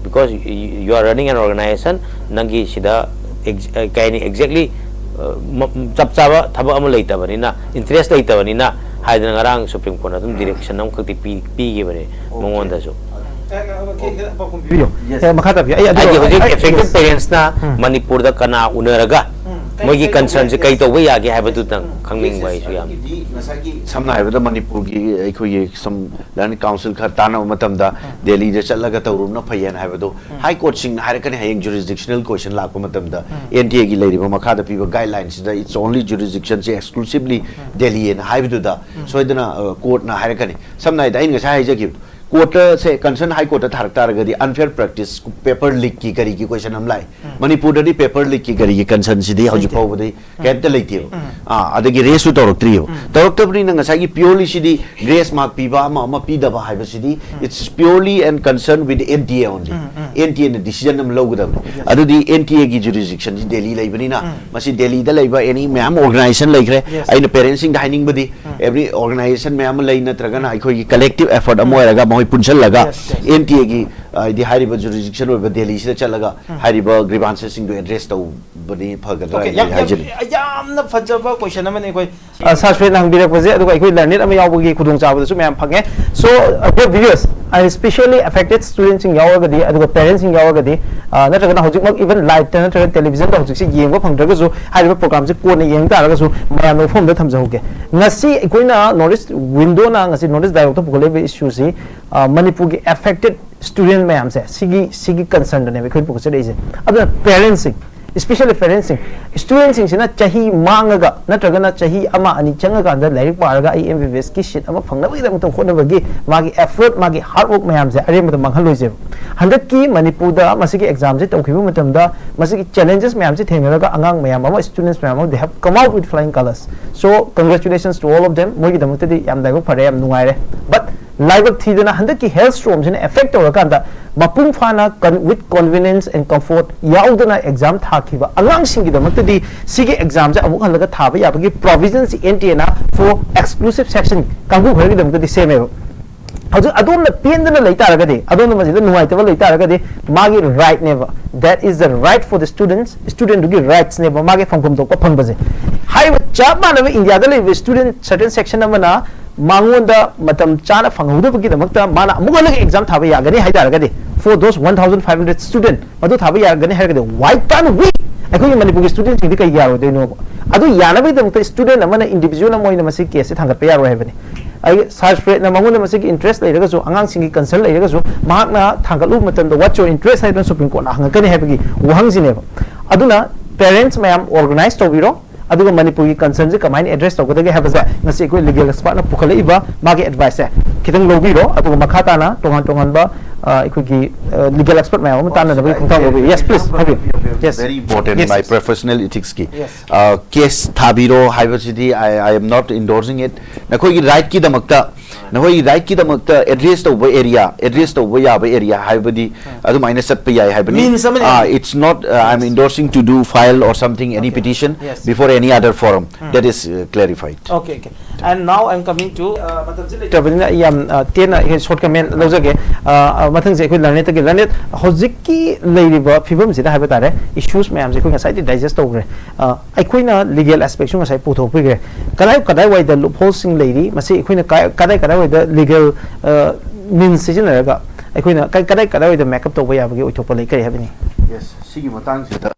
because you are running an organization, ꯅꯪꯒꯤ ꯁꯤꯗ ꯑꯦꯛ- ꯑ, ꯀꯩ ꯍꯥꯏꯅꯤ, ꯑꯦꯛꯖꯦꯛꯂꯤ ꯆꯞ ꯆꯥꯕ ꯊꯕꯛ ꯑꯃ ꯂꯩꯇꯕꯅꯤꯅ, ꯏꯟꯇꯔꯦꯁ ꯂꯩꯇꯕꯅꯤꯅ" ꯍꯥꯏꯗꯅ ꯉꯔꯥꯡ ꯁꯨꯄ꯭ꯔꯤꯝ ꯀꯣꯔꯠꯅ ꯑꯗꯨꯝ ꯗꯤꯔꯦꯛꯁꯟ ꯑꯃꯈꯛꯇꯤ ꯄꯤ- ꯄꯤꯈꯤꯕꯅꯦ ꯃꯉꯣꯟꯗꯁꯨ꯫ ꯄꯤꯕꯤꯌꯨ꯫ ꯑꯦ, ꯃꯈꯥ ꯇꯥꯕꯤꯌꯨ꯫ ꯑꯩ ꯑꯗꯨ ꯍꯥꯏꯗꯤ ꯍꯧꯖꯤꯛ ꯑꯩ- ꯑꯦꯐꯦꯛꯇꯦꯠ ꯄꯦꯔꯦꯟꯁꯅ ꯃꯅꯤꯄꯨꯔꯗ ꯀꯅꯥ ꯎꯅꯔꯒ ꯃꯣꯏꯒꯤ ꯀꯟꯁꯔꯟꯁꯦ ꯀꯩ ꯇꯧꯕ ꯌꯥꯒꯦ ꯍꯥꯏꯕꯗꯨꯗꯪ ꯈꯪꯅꯤꯡꯕ ꯑꯩꯁꯨ ꯌꯥꯝ꯫ ꯁꯝꯅ ꯍꯥꯏꯔꯕꯗ ꯃꯅꯤꯄꯨꯔꯒꯤ ꯑꯩꯈꯣꯏꯒꯤ ꯁꯝ ꯂꯔꯅꯤꯡ ꯀꯥꯎꯟꯁꯤꯜ ꯈꯔ ꯇꯥꯟꯅꯕ ꯃꯇꯝꯗ ꯗꯦꯜꯂꯤꯗ ꯆꯠꯂꯒ ꯇꯧꯔꯨꯕꯅ ꯐꯩꯌꯦꯅ ꯍꯥꯏꯕꯗꯣ ꯍꯥꯏ ꯀꯣꯔꯠꯁꯤꯡꯅ ꯍꯥꯏꯔꯛꯀꯅꯤ, ꯍꯌꯦꯡ ꯖꯨꯔꯤꯁꯗꯤꯛꯁꯅꯦꯜ ꯀꯣꯏꯁꯟ ꯂꯥꯛꯄ ꯃꯇꯝꯗ ꯑꯦꯟ ꯇꯤ ꯑꯦꯒꯤ ꯂꯩꯔꯤꯕ ꯃꯈꯥꯗ ꯄꯤꯕ ꯒꯥꯏꯗꯂꯥꯏꯟꯁꯤꯗ it's only jurisdiction say exclusively ꯗꯦꯜꯂꯤꯅ ꯍꯥꯏꯕꯗꯨꯗ ꯁꯣꯏꯗꯅ ꯀꯣꯔꯠꯅ ꯍꯥꯏꯔꯛꯀꯅꯤ꯫ ꯁꯝꯅ ꯍꯥꯏꯔꯕꯗ ꯑꯩꯅ ꯉꯁꯥꯏ ꯍꯥꯏꯖꯈꯤꯕꯗꯣ, ꯀꯣꯔꯠꯇꯁꯦ ꯀꯟꯁꯔꯟ ꯍꯥꯏ ꯀꯣꯔꯠꯇ ꯊꯥꯔꯛ ꯇꯥꯔꯒꯗꯤ ꯑꯟꯐꯤꯌꯔ ꯄ꯭ꯔꯦꯛꯇꯤꯁ, ꯄꯦꯄꯔ ꯂꯤꯛꯀꯤ ꯀꯔꯤꯒꯤ ꯀꯣꯏꯁꯟ ꯑꯃ ꯂꯥꯛꯑꯦ꯫ ꯃꯅꯤꯄꯨꯔꯗꯗꯤ ꯄꯦꯄꯔ ꯂꯤꯛꯀꯤ ꯀꯔꯤꯒꯤ ꯀꯟꯁꯔꯟꯁꯤꯗꯤ ꯍꯧꯖꯤꯛ ꯐꯥꯎꯕꯗꯤ ꯀꯩꯝꯇ ꯂꯩꯇꯦꯕ꯫ ꯑꯥ, ꯑꯗꯒꯤ ꯔꯦꯁꯁꯨ ꯇꯧꯔꯛꯇ꯭ꯔꯤꯑꯕ꯫ ꯇꯧꯔꯛꯇꯕꯅꯤꯅ ꯉꯁꯥꯏꯒꯤ ꯄ꯭ꯌꯣꯔꯂꯤ ꯁꯤꯗꯤ ꯒ꯭ꯔꯦꯁ ꯃꯥꯔꯛ ꯄꯤꯕ ꯑꯃ ꯑꯃ ꯄꯤꯗꯕ ꯍꯥꯏꯕꯁꯤꯗꯤ it's purely and concern with N T A only. N T A ꯅ ꯗꯤꯁꯤꯖꯟ ꯑꯃ ꯂꯧꯒꯗꯕꯅꯤ꯫ ꯑꯗꯨꯗꯤ ꯑꯦꯟ ꯇꯤ ꯑꯦꯒꯤ ꯖꯨꯔꯤꯁꯗꯤꯛꯁꯟꯁꯤ ꯗꯦꯜꯂꯤ ꯂꯩꯕꯅꯤꯅ ꯃꯁꯤ ꯗꯦꯜꯂꯤꯗ ꯂꯩꯕ ꯑꯦꯅꯤ ꯃꯌꯥꯝ ꯑꯣꯔꯒꯅꯥꯏꯖꯦꯁꯟ ꯂꯩꯈ꯭ꯔꯦ꯫ ꯑꯩꯅ ꯄꯦꯔꯦꯟꯁꯁꯤꯡꯗ ꯍꯥꯏꯅꯤꯡꯕꯗꯤ ꯑꯦꯕ꯭ꯔꯤ ꯑꯣꯔꯒꯅꯥꯏꯖꯦꯁꯟ ꯃꯌꯥꯝ ꯑꯃ ꯂꯩ, ꯅꯠꯇ꯭ꯔꯒꯅ ꯑꯩꯈꯣꯏꯒꯤ ꯀꯂꯦꯛꯇꯤꯚ ꯑꯦꯐꯔꯠ ꯑꯃ ꯑꯣꯏꯔꯒ ꯃꯈꯣꯏ ꯄꯨꯟꯁꯤꯜꯂꯒ ꯑꯦꯟ ꯇꯤ ꯑꯦꯒꯤ ꯍꯥꯏꯗꯤ ꯍꯥꯏꯔꯤꯕ ꯖꯨꯔꯤꯁꯗꯤꯛꯁꯟ ꯑꯣꯏꯕ ꯗꯦꯜꯂꯤꯁꯤꯗ ꯆꯠꯂꯒ ꯍꯥꯏꯔꯤꯕ ꯒ꯭ꯔꯤꯚꯥꯟꯁꯦꯁꯁꯤꯡꯗꯣ ꯑꯦꯗ꯭ꯔꯦꯁ ꯇꯧꯕꯗꯤ ꯐꯒꯗ꯭ꯔꯥ Okay, ꯍꯥꯏꯅ ꯌꯥꯝ- ꯍꯥꯏꯖꯅꯤꯡꯉꯤ꯫ ꯌꯥꯝꯅ ꯐꯖꯕ ꯀꯣꯏꯁꯟ ꯑꯃꯅꯤ ꯑꯩꯈꯣꯏ ꯁꯥꯔ ꯁ꯭ꯋꯦꯠꯅ ꯍꯪꯕꯤꯔꯛꯄꯁꯦ, ꯑꯗꯨꯒ ꯑꯩꯈꯣꯏ ꯂꯔꯅꯤꯡ ꯑꯃ ꯌꯥꯎꯕꯒꯤ ꯈꯨꯗꯣꯡꯆꯥꯕꯗꯁꯨ ꯃꯌꯥꯝ ꯐꯪꯉꯦ꯫ So, uh, dear viewers, especially affected ꯁ꯭ꯇꯨꯗꯦꯟꯠꯁꯤꯡ ꯌꯥꯎꯔꯒꯗꯤ, ꯑꯗꯨꯒ ꯄꯦꯔꯦꯟꯠꯁꯤꯡ ꯌꯥꯎꯔꯒꯗꯤ, ꯑ, ꯅꯠꯇ꯭ꯔꯒꯅ ꯍꯧꯖꯤꯛꯃꯛ even ꯂꯥꯏꯚꯇ ꯅꯠꯇ꯭ꯔꯒ ꯇꯦꯂꯤꯚꯤꯖꯟꯗ ꯍꯧꯖꯤꯛꯁꯦ ꯌꯦꯡꯕ ꯐꯪꯗ꯭ꯔꯒꯁꯨ, ꯍꯥꯏꯔꯤꯕ ꯄ꯭ꯔꯣꯒ꯭ꯔꯥꯝꯁꯦ ꯀꯣꯟꯅ ꯌꯦꯡ ꯇꯥꯔꯒꯁꯨ ꯃꯌꯥꯝꯅ ꯃꯐꯝꯗ ꯊꯝꯖꯍꯧꯒꯦ꯫ ꯉꯁꯤ ꯑꯩꯈꯣꯏꯅ ꯅꯣꯔꯠ ꯏꯁ ꯋꯤꯟꯗꯣꯅ ꯉꯁꯤ ꯅꯣꯔꯠ ꯏꯁ ꯗꯥꯏꯂꯣꯛꯇ ꯄꯨꯈꯠꯂꯛꯏꯕ ꯏꯁꯨꯁꯤ, ꯑ, ꯃꯅꯤꯄꯨꯔꯒꯤ ꯑꯦꯐꯦꯛꯇꯦꯠ ꯁ꯭ꯇꯨꯗꯦꯟꯠ ꯃꯌꯥꯝꯁꯦ, ꯁꯤꯒꯤ ꯁꯤꯒꯤ ꯀꯟꯁꯔꯟꯗꯅꯦꯕ ꯑꯩꯈꯣꯏꯅ ꯄꯨꯈꯠꯆꯔꯛꯏꯁꯦ꯫ ꯑꯗꯨꯅ ꯄꯦꯔꯦꯟꯠꯁꯤꯡ, especially ꯄꯦꯔꯦꯟꯠꯁꯤꯡ, ꯁ꯭ꯇꯨꯗꯦꯟꯠꯁꯤꯡꯁꯤꯅ ꯆꯍꯤ ꯃꯥꯡꯉꯒ ꯅꯠꯇ꯭ꯔꯒꯅ ꯆꯍꯤ ꯑꯃ ꯑꯅꯤ ꯆꯪꯉꯀꯥꯟꯗ ꯂꯥꯏꯔꯤꯛ ꯄꯥꯔꯒ ꯑꯩ ꯑꯦꯝ ꯕꯤ ꯕꯤ ꯑꯦꯁꯀꯤ ꯁꯤꯠ ꯑꯃ ꯐꯪꯅꯕꯒꯤꯗꯃꯛꯇ ꯍꯣꯠꯅꯕꯒꯤ ꯃꯥꯒꯤ ꯑꯦꯐꯔꯠ, ꯃꯥꯒꯤ ꯍꯥꯔꯗ ꯋꯥꯔꯛ ꯃꯌꯥꯝꯁꯦ ꯑꯔꯦꯝꯕꯗ ꯃꯥꯡꯍꯜꯂꯣꯏꯁꯦꯕ꯫ ꯍꯟꯗꯛꯀꯤ ꯃꯅꯤꯄꯨꯔꯗ ꯃꯁꯤꯒꯤ ꯑꯦꯛꯖꯥꯝꯁꯦ ꯇꯧꯈꯤꯕ ꯃꯇꯝꯗ ꯃꯁꯤꯒꯤ ꯆꯦꯂꯦꯟꯖꯦꯁ ꯃꯌꯥꯝꯁꯦ ꯊꯦꯡꯅꯔꯒ ꯑꯉꯥꯡ ꯃꯌꯥꯝ ꯑꯃ, ꯁ꯭ꯇꯨꯗꯦꯟꯠꯁ ꯃꯌꯥꯝ ꯑꯃ, they have come out with flying colours. So, congratulations to all of them. ꯃꯣꯏꯒꯤꯗꯃꯛꯇꯗꯤ ꯌꯥꯝ ꯂꯥꯏꯕꯛ ꯐꯔꯦ, ꯌꯥꯝ ꯅꯨꯡꯉꯥꯏꯔꯦ꯫ But ꯂꯥꯏꯕꯛ ꯊꯤꯗꯅ ꯍꯟꯗꯛꯀꯤ ꯍꯦꯜꯊ ꯁ꯭ꯇꯣꯔꯝꯁꯤꯅ ꯑꯦꯐꯦꯛ ꯇꯧꯔꯀꯥꯟꯗ ꯃꯄꯨꯡ ꯐꯥꯅ con- with convenience and comfort ꯌꯥꯎꯗꯅ ꯑꯦꯛꯖꯥꯝ ꯊꯥꯈꯤꯕ ꯑꯉꯥꯡꯁꯤꯡꯒꯤꯗꯃꯛꯇꯗꯤ ꯁꯤꯒꯤ ꯑꯦꯛꯖꯥꯝꯁꯦ ꯑꯃꯨꯛ ꯍꯜꯂꯒ ꯊꯥꯕ ꯌꯥꯕꯒꯤ ꯄ꯭ꯔꯣꯚꯤꯖꯟꯁꯤ ꯑꯦꯟ ꯇꯤ ꯑꯦꯅ for exclusive section ꯀꯥꯡꯕꯨ ꯈꯔꯒꯤꯗꯃꯛꯇꯗꯤ ꯁꯦꯝꯃꯦꯕ꯫ ꯍꯧꯖꯤꯛ ꯑꯗꯣꯝꯅ ꯄꯦꯟꯗꯅ ꯂꯩ ꯇꯥꯔꯒꯗꯤ, ꯑꯗꯣꯝꯅ ꯃꯁꯤꯗ ꯅꯨꯡꯉꯥꯏꯇꯕ ꯂꯩ ꯇꯥꯔꯒꯗꯤ, ꯃꯥꯒꯤ ꯔꯥꯏꯠꯅꯦꯕ꯫ That is the right for the students. ꯁ꯭ꯇꯨꯗꯦꯟꯠꯇꯨꯒꯤ ꯔꯥꯏꯠꯁꯅꯦꯕ ꯃꯥꯒꯤ ꯐꯪꯐꯝ ꯊꯣꯛꯄ ꯐꯪꯕꯁꯦ꯫ ꯍꯥꯏꯔꯤꯕ ꯆꯞ ꯃꯥꯟꯅꯕ ꯏꯟꯗꯤꯌꯥꯗ ꯂꯩꯔꯤꯕ ꯁ꯭ꯇꯨꯗꯦꯟꯠ, ꯁꯔꯇꯦꯟ ꯁꯦꯛꯁꯟ ꯑꯃꯅ ꯃꯉꯣꯟꯗ ꯃꯇꯝ ꯆꯥꯅ ꯐꯪꯍꯧꯗꯕꯒꯤꯗꯃꯛꯇ ꯃꯥꯅ ꯑꯃꯨꯛ ꯍꯜꯂꯒ ꯑꯦꯛꯖꯥꯝ ꯊꯥꯕ ꯌꯥꯒꯅꯤ ꯍꯥꯏ ꯇꯥꯔꯒꯗꯤ, for those one thousand five hundred student, ꯃꯗꯨ ꯊꯥꯕ ꯌꯥꯒꯅꯤ ꯍꯥꯏꯔꯒꯗꯤ, why can't we ꯑꯩꯈꯣꯏꯒꯤ ꯃꯅꯤꯄꯨꯔꯒꯤ ꯁ꯭ꯇꯨꯗꯦꯟꯁꯤꯡꯗꯤ ꯀꯩ ꯌꯥꯔꯣꯏꯗꯣꯏꯅꯣꯕ? ꯑꯗꯨ ꯌꯥꯅꯕꯒꯤꯗꯃꯛꯇ ꯁ꯭ꯇꯨꯗꯦꯟ ꯑꯃꯅ ꯏꯟꯗꯤꯕꯤꯖꯨꯋꯦꯜ ꯑꯃ ꯑꯣꯏꯅ ꯃꯁꯤ ꯀꯦꯁꯁꯦ ꯊꯥꯡꯒꯠꯄ ꯌꯥꯔꯣꯏ ꯍꯥꯏꯕꯅꯤ꯫ ꯑꯩ ꯁꯥꯔ ꯐ꯭ꯔꯦꯗꯅ ꯃꯉꯣꯟꯗ ꯃꯁꯤꯒꯤ ꯏꯟꯇꯔꯦꯁ ꯂꯩꯔꯒꯁꯨ, ꯑꯉꯥꯡꯁꯤꯡꯒꯤ ꯀꯟꯁꯔꯟ ꯂꯩꯔꯒꯁꯨ, ꯃꯍꯥꯛꯅ ꯊꯥꯡꯒꯠꯂꯨꯕ ꯃꯇꯝꯗ "What's your interest?" ꯍꯥꯏꯗꯅ ꯁꯨꯄ꯭ꯔꯤꯝ ꯀꯣꯔꯠꯅ ꯍꯪꯉꯛꯀꯅꯤ ꯍꯥꯏꯕꯒꯤ ꯋꯥꯍꯪꯁꯤꯅꯦꯕ꯫ ꯑꯗꯨꯅ ꯄꯦꯔꯦꯟꯠꯁ ꯃꯌꯥꯝ ꯑꯣꯔꯒꯅꯥꯏꯖ ꯇꯧꯕꯤꯔꯣ, ꯑꯗꯨꯒ ꯃꯅꯤꯄꯨꯔꯒꯤ ꯀꯟꯁꯔꯟꯁꯦ ꯀꯃꯥꯏꯅ ꯑꯦꯗ꯭ꯔꯦꯁ ꯇꯧꯒꯗꯒꯦ ꯍꯥꯏꯕꯁꯦ ꯉꯁꯤ ꯑꯩꯈꯣꯏ ꯂꯤꯒꯦꯜ ꯑꯦꯛꯁꯄꯔꯠꯅ ꯄꯨꯈꯠꯂꯛꯏꯕ ꯃꯥꯒꯤ ꯑꯦꯗꯚꯥꯏꯁꯁꯦ ꯈꯤꯇꯪ ꯂꯧꯕꯤꯔꯣ, ꯑꯗꯨꯒ ꯃꯈꯥ ꯇꯥꯅ ꯇꯣꯉꯥꯟ ꯇꯣꯉꯥꯟꯕ, ꯑ, ꯑꯩꯈꯣꯏꯒꯤ, ꯑ, ꯂꯤꯒꯦꯜ ꯑꯦꯛꯁꯄꯔꯠ ꯃꯌꯥꯝ ꯑꯃ ꯇꯥꯟꯅꯅꯕꯒꯤ ꯈꯣꯡꯊꯥꯡ ꯂꯧꯕꯤꯌꯨ꯫ Yes, please, ꯍꯥꯏꯕꯤꯌꯨ꯫ Yes. Very important, yes, my yes. Professional ethics ꯀꯤ꯫ Yes. ꯑ, ꯀꯦꯁ ꯊꯥꯕꯤꯔꯣ ꯍꯥꯏꯕꯁꯤꯗꯤ I, I am not endorsing it. ꯅꯈꯣꯏꯒꯤ ꯔꯥꯏꯠꯀꯤꯗꯃꯛꯇ, ꯅꯈꯣꯏꯒꯤ ꯔꯥꯏꯠꯀꯤꯗꯃꯛꯇ ꯑꯦꯗ꯭ꯔꯦꯁ ꯇꯧꯕ ꯑꯦꯔꯤꯌꯥ, ꯑꯦꯗ꯭ꯔꯦꯁ ꯇꯧꯕ ꯌꯥꯕ ꯑꯦꯔꯤꯌꯥ ꯍꯥꯏꯕꯗꯤ ꯑꯗꯨꯃꯥꯏꯅ ꯆꯠꯄ ꯌꯥꯏ ꯍꯥꯏꯕꯅꯤ꯫ Means ꯑꯃꯅꯤ꯫ Ah, it's not, uh, I'm endorsing to do file or something, any petition before any other forum. That is, uh, clarified. Okay, okay. And now I'm coming to, uh, ꯃꯇꯝꯁꯤ ꯂꯩꯇ꯭ꯔꯕꯅꯤꯅ ꯑꯩ ꯌꯥꯝ, ꯑ, ꯇꯦꯟꯅ ꯑꯩ ꯁꯣꯔꯠ ꯀꯃꯦꯟ ꯂꯧꯖꯒꯦ꯫ ꯑ, ꯑ, ꯃꯊꯪꯁꯦ ꯑꯩꯈꯣꯏ ꯂꯔꯅꯦꯠꯇꯒꯤ꯫ ꯂꯔꯅꯦꯠ, ꯍꯧꯖꯤꯛꯀꯤ ꯂꯩꯔꯤꯕ ꯐꯤꯕꯝꯁꯤꯗ ꯍꯥꯏꯕ ꯇꯥꯔꯦ, ꯏꯁꯨꯁ ꯃꯌꯥꯝꯁꯦ ꯑꯩꯈꯣꯏ ꯉꯁꯥꯏꯗꯤ ꯗꯥꯏꯖꯦꯁ ꯇꯧꯈ꯭ꯔꯦ꯫ ꯑ, ꯑꯩꯈꯣꯏꯅ ꯂꯤꯒꯦꯜ ꯑꯦꯁꯄꯦꯛꯁꯨ ꯉꯁꯥꯏ ꯄꯨꯊꯣꯛꯄꯤꯈ꯭ꯔꯦ꯫ ꯀꯗꯥꯏ ꯀꯗꯥꯏꯋꯥꯏꯗ ꯂꯨꯞꯍꯣꯜꯁꯤꯡ ꯂꯩꯔꯤ, ꯃꯁꯤ ꯑꯩꯈꯣꯏꯅ ꯀꯥꯏ-, ꯀꯗꯥꯏ ꯀꯗꯥꯏꯋꯥꯏꯗ ꯂꯤꯒꯦꯜ, ꯑ, ꯃꯤꯟꯁ ꯁꯤꯖꯤꯟꯅꯔꯒ ꯑꯩꯈꯣꯏꯅ ꯀ-, ꯀꯗꯥꯏ ꯀꯗꯥꯏꯋꯥꯏꯗ ꯃꯦꯀꯞ ꯇꯧꯕ ꯌꯥꯕꯒꯤ ꯑꯣꯏꯊꯣꯛꯄ ꯂꯩ, ꯀꯔꯤ ꯍꯥꯏꯕꯤꯅꯤꯡꯉꯤ? Yes, ꯁꯤꯒꯤ ꯃꯇꯥꯡꯁꯤꯗ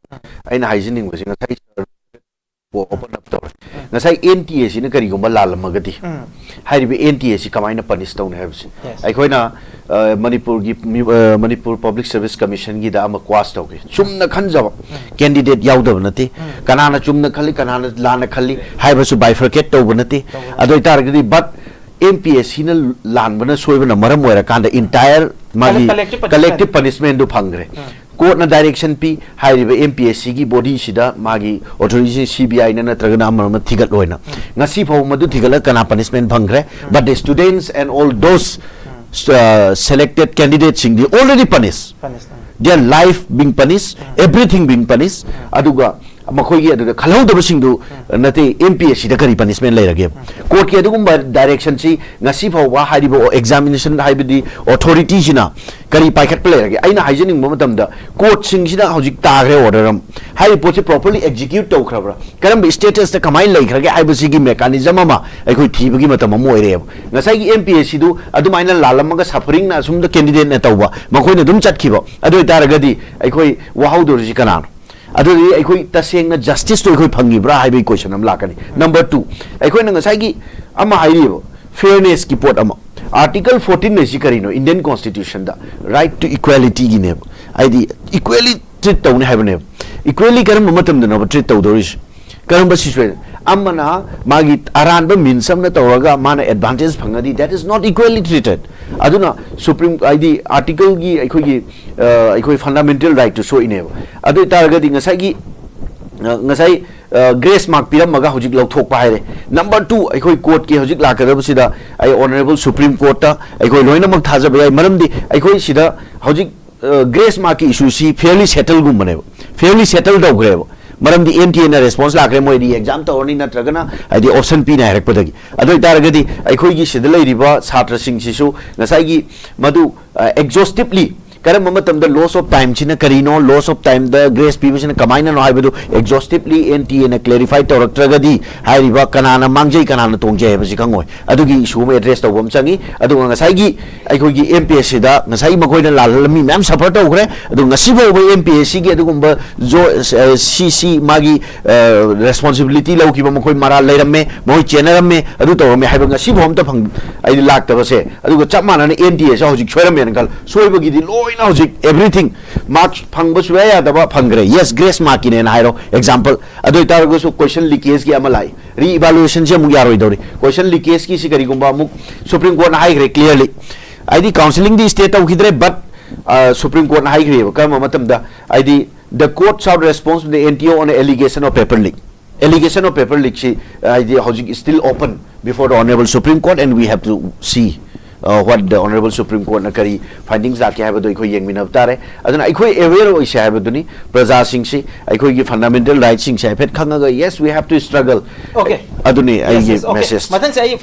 ꯑꯩꯅ ꯍꯥꯏꯖꯅꯤꯡꯕꯁꯦ ꯉꯁꯥꯏ open up ꯇꯧꯔꯦ꯫ ꯉꯁꯥꯏ ꯑꯦꯟ ꯇꯤ ꯑꯦ ꯁꯤꯅ ꯀꯔꯤꯒꯨꯝꯕ ꯂꯥꯜꯂꯝꯃꯒꯗꯤ, ꯎꯝ꯫ ꯍꯥꯏꯔꯤꯕ ꯑꯦꯟ ꯇꯤ ꯑꯦ ꯁꯤ ꯀꯃꯥꯏꯅ ꯄꯅꯤꯁ ꯇꯧꯅꯤ ꯍꯥꯏꯕꯁꯤ꯫ Yes. ꯑꯩꯈꯣꯏꯅ, ꯑ, ꯃꯅꯤꯄꯨꯔꯒꯤ ꯃꯤ-, ꯑ, ꯃꯅꯤꯄꯨꯔ ꯄꯕ꯭ꯂꯤꯛ ꯁꯔꯚꯤꯁ ꯀꯃꯤꯁꯟꯒꯤꯗ ꯑꯃ ꯀ꯭ꯋꯥꯁ ꯇꯧꯒꯦ꯫ ꯆꯨꯝꯅ ꯈꯟꯖꯕ ꯀꯦꯟꯗꯤꯗꯦꯠ ꯌꯥꯎꯗꯕ ꯅꯠꯇꯦ꯫ ꯎꯝ꯫ ꯀꯅꯥꯅ ꯆꯨꯝꯅ ꯈꯜꯂꯤ, ꯀꯅꯥꯅ ꯂꯥꯟꯅ ꯈꯜꯂꯤ ꯍꯥꯏꯕꯁꯨ bifurcate ꯇꯧꯕ ꯅꯠꯇꯦ꯫ ꯇꯧꯕ ꯅꯠꯇꯦ꯫ ꯑꯗꯨ ꯑꯣꯏꯇꯥꯔꯒꯗꯤ, but ꯑꯦꯟ ꯄꯤ ꯑꯦꯁ ꯁꯤꯅ ꯂꯥꯟꯕꯅ ꯁꯣꯏꯕꯅ ꯃꯔꯝ ꯑꯣꯏꯔꯀꯥꯟꯗ entire ꯃꯥꯒꯤ collective punishment꯫ Collective punishment ꯗꯨ ꯐꯪꯈ꯭ꯔꯦ꯫ ꯎꯝ꯫ ꯀꯣꯔꯠꯅ ꯗꯥꯏꯔꯦꯛꯁꯟ ꯄꯤ, ꯍꯥꯏꯔꯤꯕ ꯑꯦꯟ ꯄꯤ ꯑꯦꯁ ꯁꯤꯒꯤ ꯕꯣꯗꯤꯁꯤꯗ ꯃꯥꯒꯤ ꯑꯣꯊꯣꯔꯤꯇꯤ ꯁꯤ ꯕꯤ ꯑꯥꯏꯅ ꯅꯠꯇ꯭ꯔꯒꯅ ꯑꯃ ꯑꯃ ꯊꯤꯒꯠꯂꯣꯏꯅ꯫ ꯎꯝ꯫ ꯉꯁꯤ ꯐꯥꯎꯕ ꯃꯗꯨ ꯊꯤꯒꯠꯂꯒ ꯀꯅꯥ ꯄꯅꯤꯁꯃꯦꯟ ꯐꯪꯈ꯭ꯔꯦ? ꯎꯝ꯫ But the students and all those, um. Uh, selected candidate ꯁꯤꯡꯗꯤ already punish꯫ Punish, um. Their life being punish, um. Everything being punish꯫ ꯎꯝ꯫ ꯑꯗꯨꯒ ꯃꯈꯣꯏꯒꯤ ꯑꯗꯨꯗ ꯈꯜꯍꯧꯗꯕꯁꯤꯡꯗꯨ ꯎꯝ꯫ ꯅꯠꯇꯦ, ꯑꯦꯟ ꯄꯤ ꯑꯦꯁ ꯁꯤꯗ ꯀꯔꯤ ꯄꯅꯤꯁꯃꯦꯟ ꯂꯩꯔꯒꯦ? ꯎꯝ꯫ ꯀꯣꯔꯠꯀꯤ ꯑꯗꯨꯒꯨꯝꯕ ꯗꯥꯏꯔꯦꯛꯁꯟꯁꯤ ꯉꯁꯤ ꯐꯥꯎꯕ ꯍꯥꯏꯔꯤꯕ ꯑꯦꯛꯖꯥꯃꯤꯅꯦꯁꯟ ꯍꯥꯏꯕꯗꯤ ꯑꯣꯊꯣꯔꯤꯇꯤꯁꯤꯅ ꯀꯔꯤ ꯄꯥꯏꯈꯠꯄ ꯂꯩꯔꯒꯦ? ꯑꯩꯅ ꯍꯥꯏꯖꯅꯤꯡꯕ ꯃꯇꯝꯗ ꯀꯣꯔꯠꯁꯤꯡꯁꯤꯅ ꯍꯧꯖꯤꯛ ꯇꯥꯈ꯭ꯔꯦ ꯑꯣꯔꯗꯔ ꯑꯃ, ꯍꯥꯏꯔꯤꯕ ꯄꯣꯠꯁꯤ ꯄ꯭ꯔꯣꯄꯔꯂꯤ ꯑꯦꯛꯖꯤꯀ꯭ꯌꯨꯠ ꯇꯧꯈ꯭ꯔꯕ꯭ꯔꯥ, ꯀꯔꯝꯕ ꯁ꯭ꯇꯦꯇꯁꯇ ꯀꯃꯥꯏꯅ ꯂꯩꯈ꯭ꯔꯒꯦ ꯍꯥꯏꯕꯁꯤꯒꯤ ꯃꯦꯀꯥꯅꯤꯖꯝ ꯑꯃ ꯑꯩꯈꯣꯏ ꯊꯤꯕꯒꯤ ꯃꯇꯝ ꯑꯃ ꯑꯣꯏꯔꯛꯑꯦꯕ꯫ ꯉꯁꯥꯏꯒꯤ ꯑꯦꯟ ꯄꯤ ꯑꯦꯁ ꯁꯤꯗꯨ ꯑꯗꯨꯃꯥꯏꯅ ꯂꯥꯜꯂꯝꯃꯒ ꯁꯐꯔꯤꯡꯅ ꯑꯁꯨꯝꯗ ꯀꯦꯟꯗꯤꯗꯦꯠꯅ ꯇꯧꯕ, ꯃꯈꯣꯏꯅ ꯑꯗꯨꯝ ꯆꯠꯈꯤꯕ, ꯑꯗꯨ ꯑꯣꯏꯇꯥꯔꯒꯗꯤ ꯑꯩꯈꯣꯏ ꯋꯥꯍꯧꯗꯧꯔꯤꯁꯤ ꯀꯅꯥꯅꯣ? ꯑꯗꯨꯗꯤ ꯑꯩꯈꯣꯏ ꯇꯁꯦꯡꯅ ꯖꯁꯇꯤꯁꯇꯣ ꯑꯩꯈꯣꯏ ꯐꯪꯉꯤꯕ꯭ꯔꯥ ꯍꯥꯏꯕꯒꯤ ꯀꯣꯏꯁꯟ ꯑꯃ ꯂꯥꯛꯀꯅꯤ꯫ ꯅꯝꯕꯔ ꯇꯨ, ꯑꯩꯈꯣꯏꯅ ꯉꯁꯥꯏꯒꯤ ꯑꯃ ꯍꯥꯏꯔꯤꯕ ꯐꯤꯌꯔꯅꯦꯁꯀꯤ ꯄꯣꯠ ꯑꯃ, ꯑꯥꯔꯇꯤꯀꯜ ꯐꯣꯔꯇꯤꯟ ꯍꯥꯏꯁꯤ ꯀꯔꯤꯅꯣ? ꯏꯟꯗꯤꯌꯟ ꯀꯣꯟꯁꯇꯤꯇ꯭ꯌꯨꯁꯟꯗ ꯔꯥꯏꯠ ꯇꯨ ꯏꯀ꯭ꯋꯦꯂꯤꯇꯤꯒꯤꯅꯦꯕ, ꯍꯥꯏꯗꯤ ꯏꯀ꯭ꯋꯦꯂꯤ ꯇ꯭ꯔꯤꯠ ꯇꯧꯅꯤ ꯍꯥꯏꯕꯅꯦꯕ꯫ ꯏꯀ꯭ꯋꯦꯂꯤ ꯀꯔꯝꯕ ꯃꯇꯝꯗꯅꯣꯕ ꯇ꯭ꯔꯤꯠ ꯇꯧꯗꯧꯔꯤꯁꯦ? ꯀꯔꯝꯕ ꯁꯤꯆꯨꯋꯦꯁꯟ? ꯑꯃꯅ ꯃꯥꯒꯤ ꯑꯔꯥꯟꯕ ꯃꯤꯟꯁ ꯑꯃꯅ ꯇꯧꯔꯒ ꯃꯥꯅ ꯑꯦꯗꯚꯥꯟꯇꯦꯖ ꯐꯪꯉꯗꯤ, that is not equally treated. ꯑꯗꯨꯅ ꯁꯨꯄ꯭ꯔꯤꯝ, ꯍꯥꯏꯗꯤ ꯑꯥꯔꯇꯤꯀꯜꯒꯤ ꯑꯩꯈꯣꯏꯒꯤ, ꯑ, ꯑꯩꯈꯣꯏ ꯐꯟꯗꯥꯃꯦꯟꯇꯦꯜ ꯔꯥꯏꯠꯇꯨ ꯁꯣꯛꯏꯅꯦꯕ꯫ ꯑꯗꯨ ꯑꯣꯏꯇꯥꯔꯒꯗꯤ ꯉꯁꯥꯏꯒꯤ, ꯑ, ꯉꯁꯥꯏ, ꯑ, ꯒ꯭ꯔꯦꯁ ꯃꯥꯔꯛ ꯄꯤꯔꯝꯃꯒ ꯍꯧꯖꯤꯛ ꯂꯧꯊꯣꯛꯄ ꯍꯥꯏꯔꯦ꯫ ꯅꯝꯕꯔ ꯇꯨ, ꯑꯩꯈꯣꯏ ꯀꯣꯔꯠꯀꯤ ꯍꯧꯖꯤꯛ ꯂꯥꯛꯀꯗꯕꯁꯤꯗ ꯑꯩ ꯑꯣꯅꯔꯦꯕꯜ ꯁꯨꯄ꯭ꯔꯤꯝ ꯀꯣꯔꯠꯇ ꯑꯩꯈꯣꯏ ꯂꯣꯏꯅꯃꯛ ꯊꯥꯖꯕ ꯌꯥꯏ, ꯃꯔꯝꯗꯤ ꯑꯩꯈꯣꯏ ꯁꯤꯗ ꯍꯧꯖꯤꯛ, ꯑ, ꯒ꯭ꯔꯦꯁ ꯃꯥꯔꯛꯀꯤ ꯏꯁꯨꯁꯤ ꯐꯤꯌꯔꯂꯤ ꯁꯦꯇꯜꯒꯨꯝꯕꯅꯦꯕ, ꯐꯤꯌꯔꯂꯤ ꯁꯦꯇꯜ ꯇꯧꯈ꯭ꯔꯦꯕ꯫ ꯃꯔꯝꯗꯤ ꯑꯦꯟ ꯇꯤ ꯑꯦꯅ ꯔꯦꯁꯄꯣꯟꯁ ꯂꯥꯛꯈ꯭ꯔꯦ, ꯃꯣꯏ ꯔꯤ ꯑꯦꯛꯖꯥꯝ ꯇꯧꯔꯅꯤ ꯅꯠꯇ꯭ꯔꯒꯅ ꯍꯥꯏꯗꯤ ꯑꯣꯞꯁꯟ ꯄꯤꯅ ꯍꯥꯏꯔꯛꯄꯗꯒꯤ꯫ ꯑꯗꯨ ꯑꯣꯏꯇꯥꯔꯒꯗꯤ ꯑꯩꯈꯣꯏꯒꯤ ꯁꯤꯗ ꯂꯩꯔꯤꯕ ꯁꯥꯇ꯭ꯔꯁꯤꯡꯁꯤꯁꯨ ꯉꯁꯥꯏꯒꯤ ꯃꯗꯨ, ꯑ, ꯑꯦꯛꯖꯣꯁꯇꯤꯞꯂꯤ ꯀꯔꯝꯕ ꯃꯇꯝꯗ ꯂꯣꯁ ꯑꯣꯐ ꯇꯥꯏꯝꯁꯤꯅ ꯀꯔꯤꯅꯣ, ꯂꯣꯁ ꯑꯣꯐ ꯇꯥꯏꯝꯗ ꯒ꯭ꯔꯦꯁ ꯄꯤꯕꯁꯤꯅ ꯀꯃꯥꯏꯅꯅꯣ ꯍꯥꯏꯕꯗꯨ ꯑꯦꯛꯖꯣꯁꯇꯤꯞꯂꯤ ꯑꯦꯟ ꯇꯤ ꯑꯦꯅ ꯀ꯭ꯂꯦꯔꯤꯐꯥꯏ ꯇꯧꯔꯛꯇ꯭ꯔꯒꯗꯤ ꯍꯥꯏꯔꯤꯕ ꯀꯅꯥꯅ ꯃꯥꯡꯖꯩ ꯀꯅꯥꯅ ꯇꯣꯡꯖꯩ ꯍꯥꯏꯕꯁꯤ ꯈꯪꯉꯣꯏ꯫ ꯑꯗꯨꯒꯤ ꯏꯁꯨ ꯑꯃ ꯑꯦꯗ꯭ꯔꯦꯁ ꯇꯧꯕ ꯑꯃ ꯆꯪꯉꯤ꯫ ꯑꯗꯨꯒ ꯉꯁꯥꯏꯒꯤ ꯑꯩꯈꯣꯏꯒꯤ ꯑꯦꯝ ꯄꯤ ꯑꯦꯁ ꯁꯤꯗ ꯉꯁꯥꯏꯒꯤ ꯃꯈꯣꯏꯅ ꯂꯥꯜꯍꯜꯂ ꯃꯤ ꯃꯌꯥꯝ ꯁꯐꯔ ꯇꯧꯈ꯭ꯔꯦ꯫ ꯑꯗꯨ ꯉꯁꯤ ꯐꯥꯎꯕ ꯑꯦꯝ ꯄꯤ ꯑꯦꯁ ꯁꯤꯒꯤ ꯑꯗꯨꯒꯨꯝꯕ ꯖꯣ-, ꯑ, ꯁꯤ ꯁꯤ ꯃꯥꯒꯤ, ꯑ, ꯔꯦꯁꯄꯣꯟꯁꯤꯕꯤꯂꯤꯇꯤ ꯂꯧꯈꯤꯕ ꯃꯈꯣꯏ ꯃꯔꯥꯜ ꯂꯩꯔꯝꯃꯦ, ꯃꯈꯣꯏ ꯆꯦꯟꯅꯔꯝꯃꯦ, ꯑꯗꯨ ꯇꯧꯔꯝꯃꯦ ꯍꯥꯏꯕ ꯉꯁꯤ ꯐꯥꯎ ꯑꯝꯇ ꯐꯪ-, ꯍꯥꯏꯗꯤ ꯂꯥꯛꯇꯕꯁꯦ꯫ ꯑꯗꯨꯒ ꯆꯞ ꯃꯥꯟꯅꯅ ꯑꯦꯟ ꯇꯤ ꯑꯦꯁꯦ ꯍꯧꯖꯤꯛ ꯁꯣꯏꯔꯝꯃꯦꯅ ꯈꯜꯂꯣ, ꯁꯣꯏꯕꯒꯤꯗꯤ ꯂꯣꯏꯅ ꯍꯧꯖꯤꯛ ꯑꯦꯚ꯭ꯔꯤꯊꯤꯡ ꯃꯥꯔꯛꯁ ꯐꯪꯕ ꯁꯨꯡꯌꯥ ꯌꯥꯗꯕ ꯐꯪꯈ꯭ꯔꯦ꯫ ꯌꯦꯁ, ꯒ꯭ꯔꯦꯁ ꯃꯥꯔꯛꯀꯤꯅꯦꯅ ꯍꯥꯏꯔꯣ, ꯑꯦꯛꯖꯥꯝꯄꯜ꯫ ꯑꯗꯨ ꯑꯣꯏꯇꯥꯔꯒꯁꯨ ꯀꯣꯏꯁꯟ ꯂꯤꯀꯦꯖꯀꯤ ꯑꯃ ꯂꯥꯛꯏ, ꯔꯤ ꯏꯚꯥꯂꯨꯑꯦꯁꯟꯁꯦ ꯑꯃꯨꯛ ꯌꯥꯔꯣꯏꯗꯧꯔꯤ꯫ ꯀꯣꯏꯁꯟ ꯂꯤꯀꯦꯖꯀꯤꯁꯤ ꯀꯔꯤꯒꯨꯝꯕ ꯑꯃꯨꯛ ꯁꯨꯄ꯭ꯔꯤꯝ ꯀꯣꯔꯠꯅ ꯍꯥꯏꯈ꯭ꯔꯦ ꯀ꯭ꯂꯤꯌꯔꯂꯤ, ꯍꯥꯏꯗꯤ ꯀꯥꯎꯟꯁꯤꯂꯤꯡꯗꯤ ꯁ꯭ꯇꯦ ꯇꯧꯈꯤꯗ꯭ꯔꯦ, ꯕꯠ ꯁꯨꯄ꯭ꯔꯤꯝ ꯀꯣꯔꯠꯅ ꯍꯥꯏꯈ꯭ꯔꯦꯕ ꯀꯔꯝꯕ ꯃꯇꯝꯗ, ꯍꯥꯏꯗꯤ the court shall respond to the N T O on allegation of paper leak. Allegation of paper leak ꯁꯤ ꯍꯥꯏꯗꯤ ꯍꯧꯖꯤꯛ still open before the Honorable Supreme Court and we have to see, uh, what the Honorable Supreme Courtꯅ ꯀꯔꯤ ꯐꯥꯏꯟꯗꯤꯡꯁ ꯂꯥꯛꯀꯦ ꯍꯥꯏꯕꯗꯣ ꯑꯩꯈꯣꯏ ꯌꯦꯡꯃꯤꯟꯅꯕ ꯇꯥꯔꯦ꯫ ꯑꯗꯨꯅ ꯑꯩꯈꯣꯏ ꯑꯦꯋꯦꯌꯔ ꯑꯣꯏꯁꯦ ꯍꯥꯏꯕꯗꯨꯅꯤ, ꯄ꯭ꯔꯖꯥꯁꯤꯡꯁꯤ ꯑꯩꯈꯣꯏꯒꯤ ꯐꯟꯗꯥꯃꯦꯟꯇꯦꯜ ꯔꯥꯏꯠꯁꯤꯡꯁꯦ ꯍꯥꯏꯐꯦꯠ ꯈꯪꯉꯒ, yes, we have to struggle. Okay. ꯑꯗꯨꯅꯤ Yes, ꯑꯩꯒꯤ yes, okay. ꯃꯦꯁꯦꯖ꯫ ꯃꯊꯪꯁꯦ ꯑꯩ ꯐꯥꯏꯅꯦꯜ